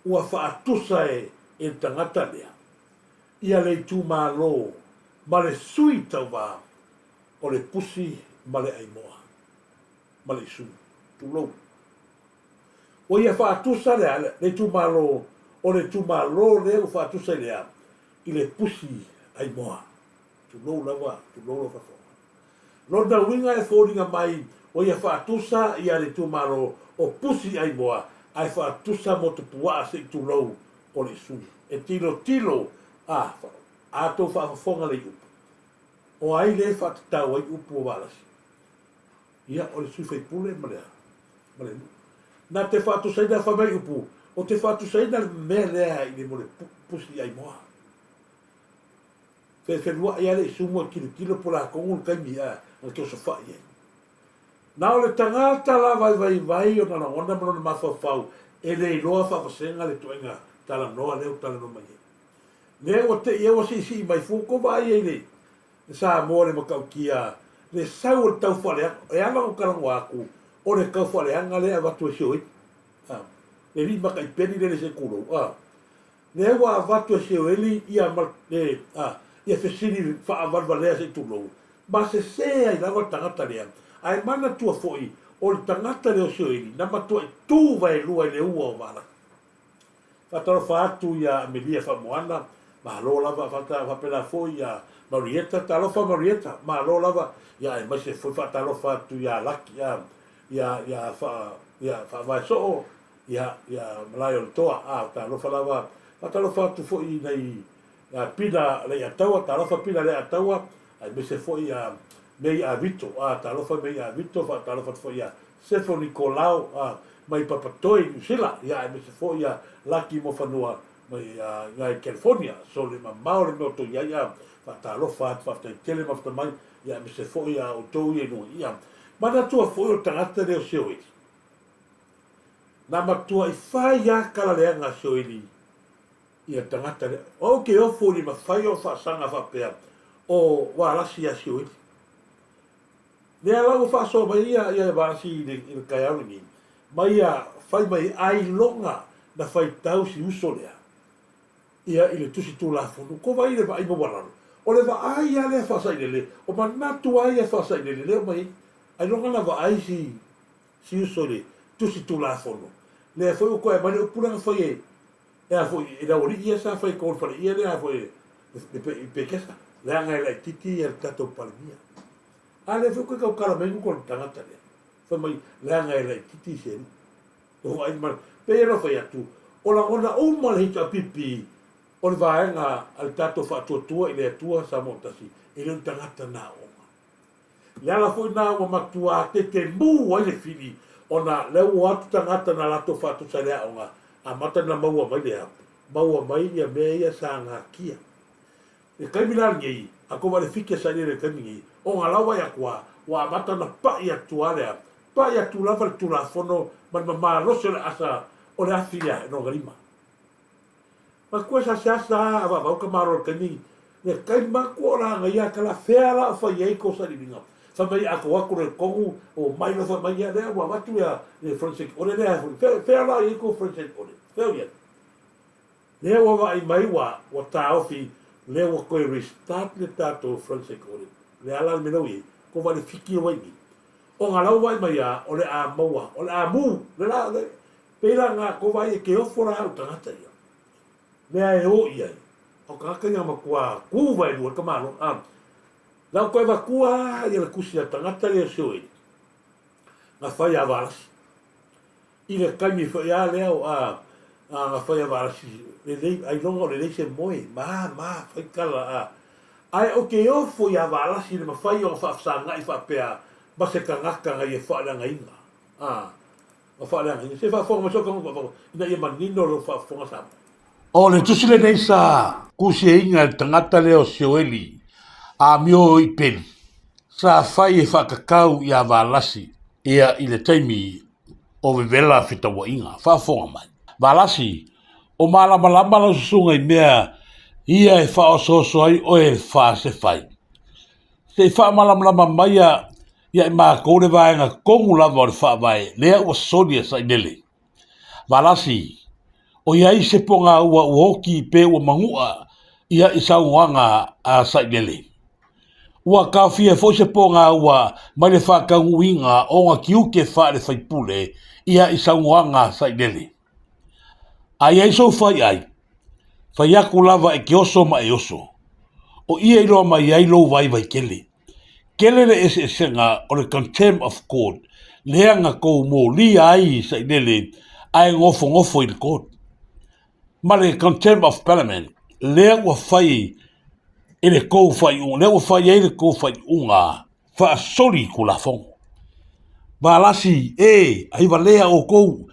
ua faatusa e e le tagata lea ia le itumalo ma le sui tauva o le pusi ma le aimoa ma le isulu, tulou. Ua ia faatusa lea le itumalo o le itumalo lea ua faatusa i le a? I le pusi aimoa. Tulou lava, tulou lau faafofoga. Lona uiga e foliga mai ua ia faatusa ia le itumalo o Pusi Aimoa ae faatusa Motupuaa se i tulou o le isulu. E tilotilo a a tou faafofoga lei upu. O ai lea e faatatau ai upu o Valasi? Ia o le sui faipule ma le ma le nuu. Na te faatusaina fai mai upu, o te faatusaina le mea lea i le mo le Pusi Aimoa. Fefeluai lava le isumu e tilotilo po o le a tonu le taimi na te osofai ai. Na o le tagata lava e vaivai ona lagona ma lona mafaufau e le iloa faavasega le ituaiga talanoa lea ua talanoa mai ai. Lea ua tei ai ua siisii mai fua tou vaai ai le Samoa le matautia le sau o le tau faaleaga. E ala ona talanoa atu o le tau faaleaga lea e avatu e si oe. Le alii mataipeli lea e le se tulou. Lea ua avatu e Seueli ia ma le, a, ia fesili faavalevalea se i tulou, ma sese ai lava le tagata lea. Ae manatua foi, o le tagata lea o Seueli, na matuai tu vaelua i le ua o Valaki. Faatalofa atu ia Amelia Faamoana, malo lava, faapena foi ia Marieta, talofa Marieta, malo lava, ia aemaise foi faatalofa atu ia Laki, a, ia, ia, faa, ia Faavaesoo, Ia, ia malae o le toa, a, talofa lava, faatalofa atu foi i nai Pina Leiataua, talofa Pina Leiataua, aemaise foi ia Mei Avito, a, talofa Mei Avito, faatalofa atu foi ia Sefo Nikolao, a, mai Papatoe i Niu Sila, ia, aemaise foi ia Laki Mofanua mai i California, so le mamao le mea o tou i ai, a, faatalofa atu, faafetai tele mafuta mai, ia, aemaise foi a outou ia i luga, ia, manatua foi o le tagata lea o Seoeli. Na matuai fai a kalaleaga a Sioeli ia tagata lea. Ou te ofo i le mafai o faasaga faapea o Valasi ia Sioeli. Lea la ua faasoa mai ia ia Valasi i le, i le taeao lenei, ma ia fai mai ailoga na faitau si uso lea ia i le tusi tulafono. Ko vai le vaai maualalo. O le vaai lava lea faasailele, o manatu lava ia faasailele lea o mai ai. Ailoga na vaai si si uso i le Tusi Tulafono. Lea foi ua toe aumai le upu lea na fai e, e a foi, e le aualii ia sa fai i totonu o le faleie lea a foi i Pekesa, leaga e laitiiti ia le tatou Palemia. A lea foi ua toe tautala mai le tagata lea, fai mai, leaga e laitiiti se alii. Ua vaai ma, pei ona fai atu, o lagona uma le HRPP. O le vaega a le tatou faatuatua i le Atua Samoa Tasi, e le o ni tagata na aooga. Le ala foi na ua matuā tetemu ai le fili, ona lea ua o atu tagata na latou faatusa i le aoga, amata na maua mai le a? Maua mai ia mea ia sa gatia. I le taimi la lenei, a tou vaai i le fiki a Sailele i le taimi nei, ona la ua vaai atu a, ua amata ona pai atu a le a? Pai atu lava le Tulafono ma le mamalosi o le asa o le afi lea i lona lima. Matua sa seasa a vaavau ka malo le taimi le taimi matua o la agaia ka la fea la o fai ai ko sailiiliga fai mai a ko atu le tonu o mai lo fai mai ia lea ua avatu ia le forensic audit lea foi fea fea la i ko forensic audit fea o iai lea ua vaai mai ua ua taofi lea ua toe restart le tatou forensic audit le ala le mea lea ua iai ko vaai le fiki o wai ni o nga lau vaai mai a o le a maua o le a mu le la le Pei la nga ko vai e ke ofo la au tagata ia. Mea e o i ai. O tagata ia matua ku vai lua ka malo. A. La ko e vakua ia le kusi a tagata ia se oe. Nga fai a valasi. I le taimi foi a lea o a a nga fai a valasi lelei ai longa o lelei se moe ma ma fai tala a. Ae o ke ofo ia valasi le mafai ona faafesagai faapea ma se tagata nga ia faaleagaina. A. Ma faaleagaina. Se faafofoga mai sou tagata ina ia manino lou faafofoga Samoa. O le tusi lenei sa kusiaina e le tagata lea o Sioeli amio i Peli, sa fai e faatatau iā Valasi ia i le taimi o vevela fetauaiga. Faafofoga mai. Valasi, o malamalama lau susuga i mea ia e faaosooso ai oe faasefai. Se i faamalamalama mai a ia i matou le vaega tonu lava o le Faavae lea ua soli e Sailele. Valasi, o i ai se pogaua ua oti pe ua manu'a ia i saunoaga a Sailele. Ua taofia foi se pogaua mai le faataunuuina o ona tiute faale-faipule ia i saunoaga a Sailele. A i ai sou fai ai, fai atu lava e te oso ma e oso. O ia i loa mai ai lou vaivai tele. Tele le eseesega o le contempt of court lea na tou molia ai i Sailele ae nofonofo i le court ma le contempt of parliament lea ua fai e le tou faaiuga lea ua fai ai le tou faaiuga faasoli Tulafono. Valasi, e, aivalea outou,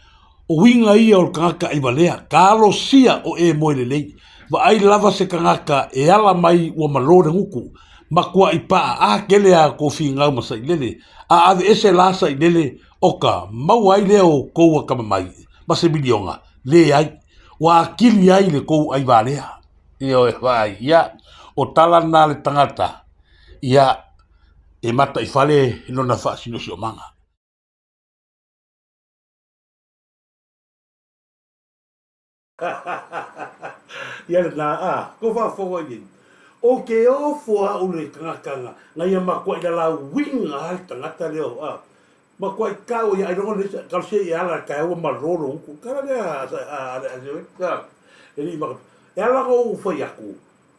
o uiga ia o le tagata aivalea, talosia o e moe lelei. Vaai lava se tagata e ala mai ua malo le gutu, matuai paa a tele a tou finau ma sailele, a aveese la sailele oka maua ai lea o outou atamamai ma se miliona, leai, ua atili ai le tou aivalea. Ioe, vaai, ia, o tala na le tagata, ia, e mataifale lona faasinosiomaga. Ia lena, a, ko faafofoga i ai. O ke ofo a au le tagata nga, nga ia makuai lalauiga a le tagata lea o, a, makuai kau ia ailoga le kalo se i ala ka ua malolo uku. Kala lea a, a, a, a, a, e li maka. E ala ko u fai aku,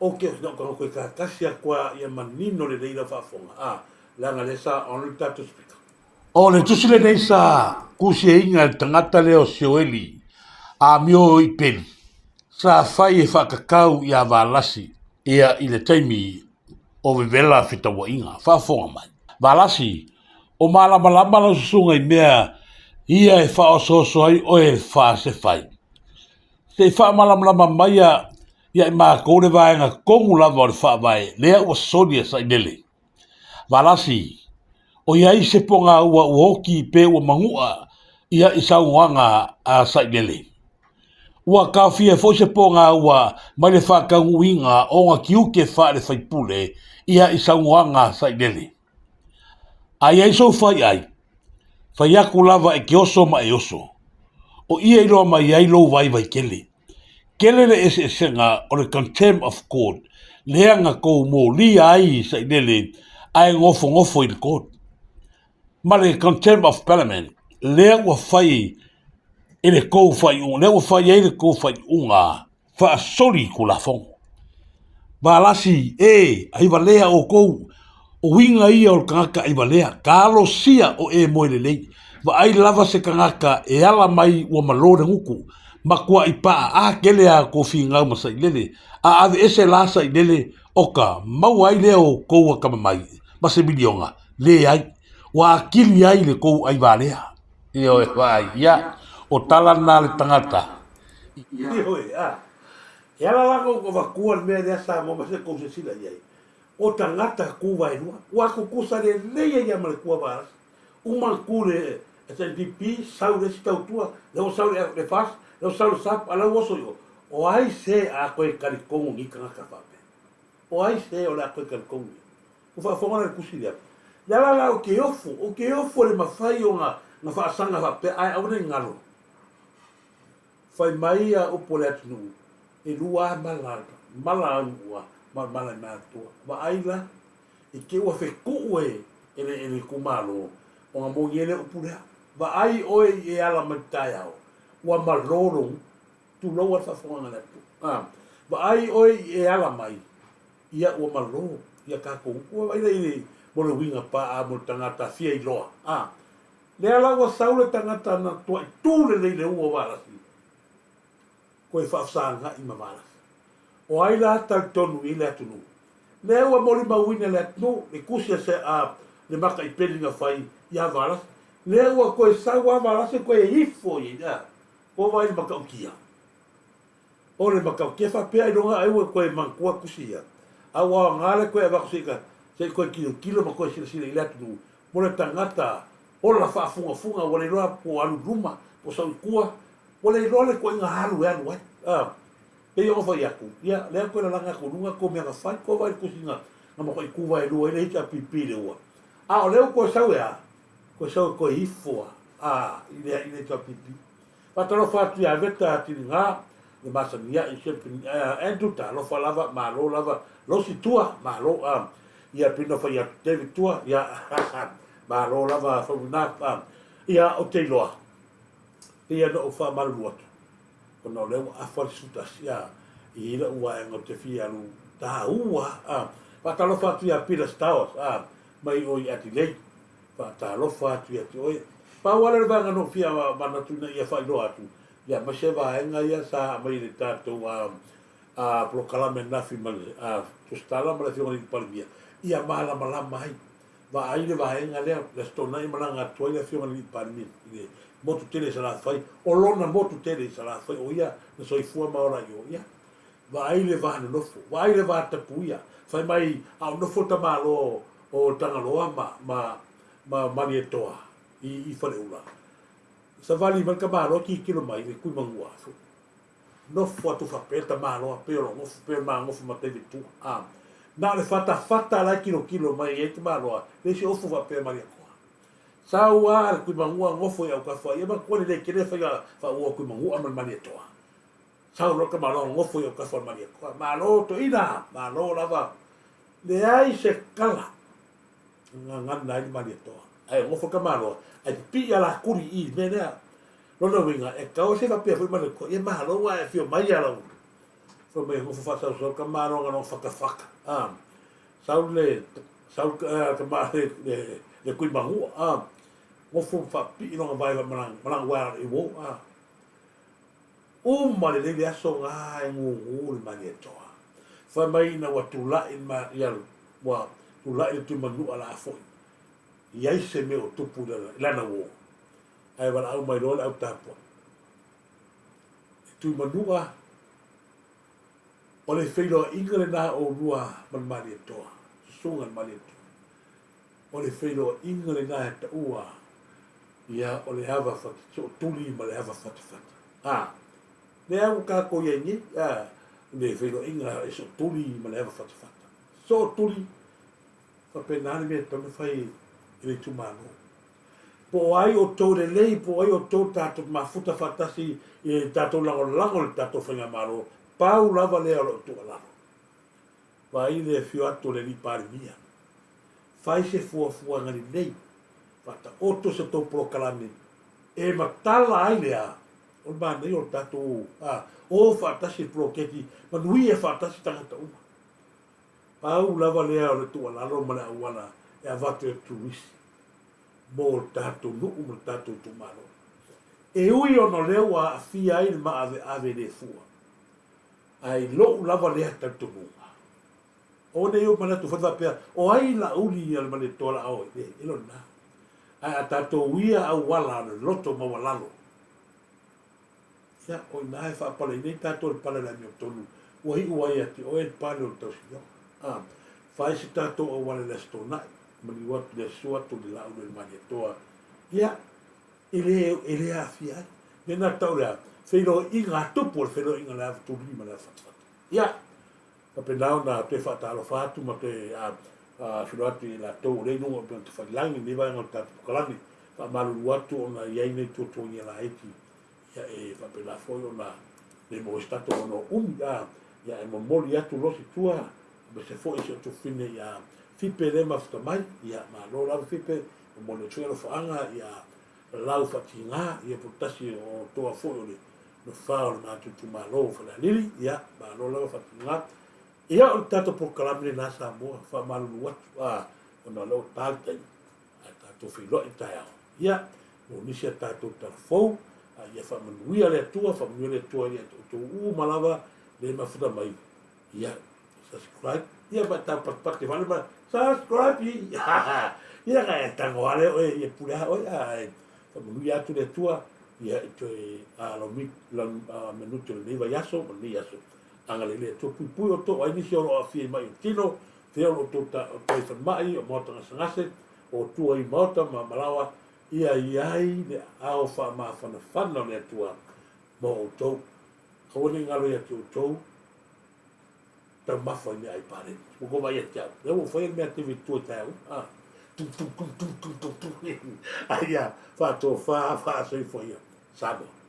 o ke na ka koe ka tasi aku a ia manino lelei lau faafofoga, a, leaga lea sa on le tatou speaker. O le tusi lenei sa kusiaina e le tagata lea o Sioeli amio i Peli, sa fai e faatatau iā Valasi ia i le taimi o vevela fetauaiga. Faafofoga mai. Valasi, o malamalama lau susuga i mea ia e faaosooso ai oe faasefai. Se i faamalamalama mai ia i matou le vaega tonu lava o le Faavae lea ua soli e Sailele. Valasi, o i ai se pogaua ua oti pe ua manu'a ia i saunoaga a Sailele. Ua taofia foi se pogaua mai le faataunuuina o ona tiute faale-faipule ia i saunoaga a Sailele. A i ai sou fai ai, fai atu lava e te oso ma e oso. O ia i loa mai ai lou vaivai tele. Tele le eseesega o le contempt of court lea na tou molia ai i Sailele ae nofonofo i le court ma le contempt of parliament lea ua fai e le tou faaiuga lea ua fai ai le tou faaiuga faasoli Tulafono. Valasi, e, aivalea outou, o uiga ia o le tagata aivalea, talosia o e moe lelei. Vaai lava se tagata e ala mai ua malo le gutu, Makuaʻi paʻa a kele a kou finau ma Saʻilele, a ʻaveʻese lā Saʻilele o ka maua ai lea o kou akamamai ma se miliona, leai, ua akili ai le kou ʻai walea. Ioe, vaai, ia, o tala na le tagata. Ioe, a, e ala la kou avatua le mea lea Samoa ma se kou silasila i ai, o tagata ku waelua, ua kukusa lelei ai ia ma le kua valasi. Uma ku le SNPP, sau le isi tautua, lea ua sau le FAS, lea ua sau le SAP, a lea ua oso i o. O ai se a koe talitonu ni tagata faapea? O ai se o le a koe talitonu i ai? Ua faafofoga la i le tusi lea. Le ala la ou te ofo, ou te ofo i le mafai o na faasaga faapea, ae aua ne i galo. Fai mai ia upu a le atunuu, e lua a mala, mala a au ma le mala i matua. Vaai la, i te ua fetuu e e le e le itumalo ona moni ai lea upu lea. Vaai oe i e ala mai le taeao, ua malo lou nuu. Tulou a le faafofogaga a le atunuu. A, vaai oe i e ala mai, ia ua malo ia tatou nuu. Ua vaai la i le mo le uiga paa mo le tagata fia iloa. A, lea la ua sau le tagata na tuai tu lelei i le ua o Valasi, koe faafesagai ma Valasi. O ai la talitonu i le atunuu? Lea ua molimauina e le atunuu le tusi a se a le makaipeli na fai ia Valasi. Lea ua toe sau a Valasi toe ifo i ai. A, ua vaai i le matautia. O le matautia faapea ailoga ai ua toe manatua tusi ia. A ua aoga le toe avatu se i se i toe tilotilo ma toe silasila i le atunuu mo le tagata ola faafugafuga ua le iloa po o alu i luma po o sau i tua, ua le iloa le ituaiga alu e alu ai. A, pei ona fai atu, ia, lea toe lalaga atu i luga tou mea na fai, tou vaai i le tusi na mataitu vaelua ai le HRPP i le ua. A o lea ua toe sau e a? Toe sau e toe ifo a, i le, i le HRPP. Faatalofa atu ia Veta Tiliga, le masani ai, Andrew, talofa lava, malo lava, Losi Tua, malo, a, ia pei ona fai atu, David Tua, ia, malo lava Faumuina, a, ia, ou te iloa, pei ona ou faamalulu atu, ona o lea ua afa le 11, ia, e i ai lau vaega ou te fia alu taua, a, faatalofa atu ia Peter Stowers, a, mai o i Adelaide, Faatalofa atu ia te oe. Pau lava lea o le vaega na ou fia manatu ina ia faailoa atu, ia aemaise vaega ia sa aumai i le tatou polokalame ananafi ma le Tusitala ma le Afioga i le Palemia, ia malamalama ai. Vaai le vaega lea, le Aso Toonai e malaga atu ai le Afioga i le Palemia i le motu tele i Salafai, o lona motu tele i Salafai, o ia na soifua ma ola i o. Ia, vaai le va nonofo, vaai le va tapuia, fai mai a o nofo le tamaloa o Tagaloa ma, ma, ma Malietoa i, i Faleula. Savali mai le tamaloa tilotilo mai le Tuimanua. Nofo atu faapea le tamaloa, pei o lou nofo, pei o le ma nofo ma David Tua. A, na o le fatafata la e tilotilo mai ai le tamaloa, leai se ofu faapea Malietoa. Sau a le Tuimanua nofo i autafa, ia manatua le le tele faiga faaua o Tuimanua ma le Malietoa. Sau loa le tamaloa nofo i autafa o le Malietoa. Malo toeaina, malo lava. Leai se tala e gagana ai le Malietoa. Ae nofo le tamaloa, ae pipii alakuli i i le mea lea. Lona uiga, e tatau se faapea foi Malietoa, ia malo ua e afio mai ia lau fai mai nofo faasausau le tamaloa na lona fatafata. A, sau le, sau le tama le, le, le Tuimanua, a, nofo faapipii lona vae ma lana uaea i uo, a. Uma lelei le aso na e gugu le Malietoa. Fai mai ina ua tulai ma ia ua tulai le Tuimanua la foi. I ai se mea o tupu i lana uo. Ae valaau mai loa le au tapuai. Le Tuimanua, o le feiloaiga lena o oulua ma le Malietoa, susuga i le Malietoa. O le feiloaiga lena e taua ia o le ava sootuli ma le ava fatafata. A, lea ua tatou i ai nei, a, le feiloaiga e sootuli ma le ava fatafata. Sootuli, faapena le mea e tatau ona fai e le itumalo. Po o ai outou lelei, po o ai outou tatou mafuta faatasi i le tatou lagolago i le tatou faigamalo, pau lava lea o lau tuualalo. Vaai le afio atu o le Alii Palemia. Fai se fuafuaga lelei, faataoto se tou polokalame e matala ai le a, o le manaia o le tatou a, o faatasi le poloketi, manuia faatasi tagata uma. Pau lava lea o le tuualalo ma le auala e avatu e turisi mo le tatou nuu ma le tatou itumalo. E ui ona o lea ua aafia ai le maaveave le fua, ae i lou lava lea talitonuga, aua ne i ou manatu foi faapea, o ai Laauli a le Malietoa la oe? E le o lena. Ae a tatou uia auala o le loto maualalo, ia, o i ina e faapaleina ai tatou i le pale o le amiotonu, ua iu ai ia te oe le pale o le tausinioga. A fai se tatou auala i le Aso Toonai, maliu atu i le Aso atu i le Laauli o le Malietoa, ia, E le, e le aafia ai. Mea na tau le a? Feiloaiga a tupu o le feiloaiga o le avatulima ma le avafatafata. Ia, faapena ona toe faatalofa atu ma toe a, a feiloai atu i latou o lea i luga o upega tafailagi i lenei vaega o le tatou polokalame. Faamalulu atu ona e i ai nai tuatuagia laiti, ia e faapena foi ona le maua ai se tatou avanoa umi, a, ia e momoli atu losi tua, aemaise foi si ou tuafafine ia Fipe lea e mafuta mai, ia malo lava Fipe, Momoli atu foi alofaaga ia Lau Faatiga, ia po o tasi o toa foi o le Nofa o le matou itumalo o Falealili, ia malo lava Faatiga. Ia o le tatou polokalame lena Samoa, faamalulu atu, a, ona o lea ua ta le taimi, ae tatou feiloai i le taeao. Ia, mo nisi a tatou tala fou, a ia faamanuia le Atua, faamanuia le Atua ia te outou uma lava le mafuta mai. Ia, subscribe, ia ma tau patipati wale ma subscribe ia ka e tango ale oe ia pule a oe a e faamanuia atu le Atua ia i toe a lau mi lau minute o lenei vaiaso ma lenei aso agalelei le Atua puipui outou ai nisi o lo o aafia i mai o tino fea o lo o outou ta toe falemai o maota gasegase o tua i maota ma malaoa ia i ai le aao faamafanafana o le Atua mo outou. Aua ne i galo ia te outou taumafa i meaai paleni. Ua tou vaai ia te au, lea ua ou faia le mea teve i tua i taeao uma, a, tum tum tum tum tum tum tum, a ia faatofa faasoifua ia Samoa.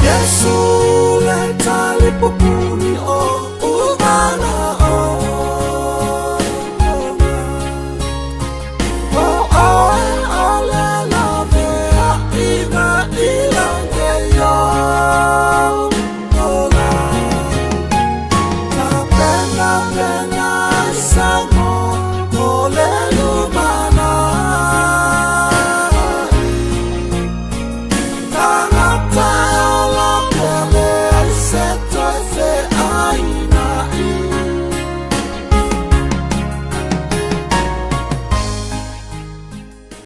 Iesu le talipupuni.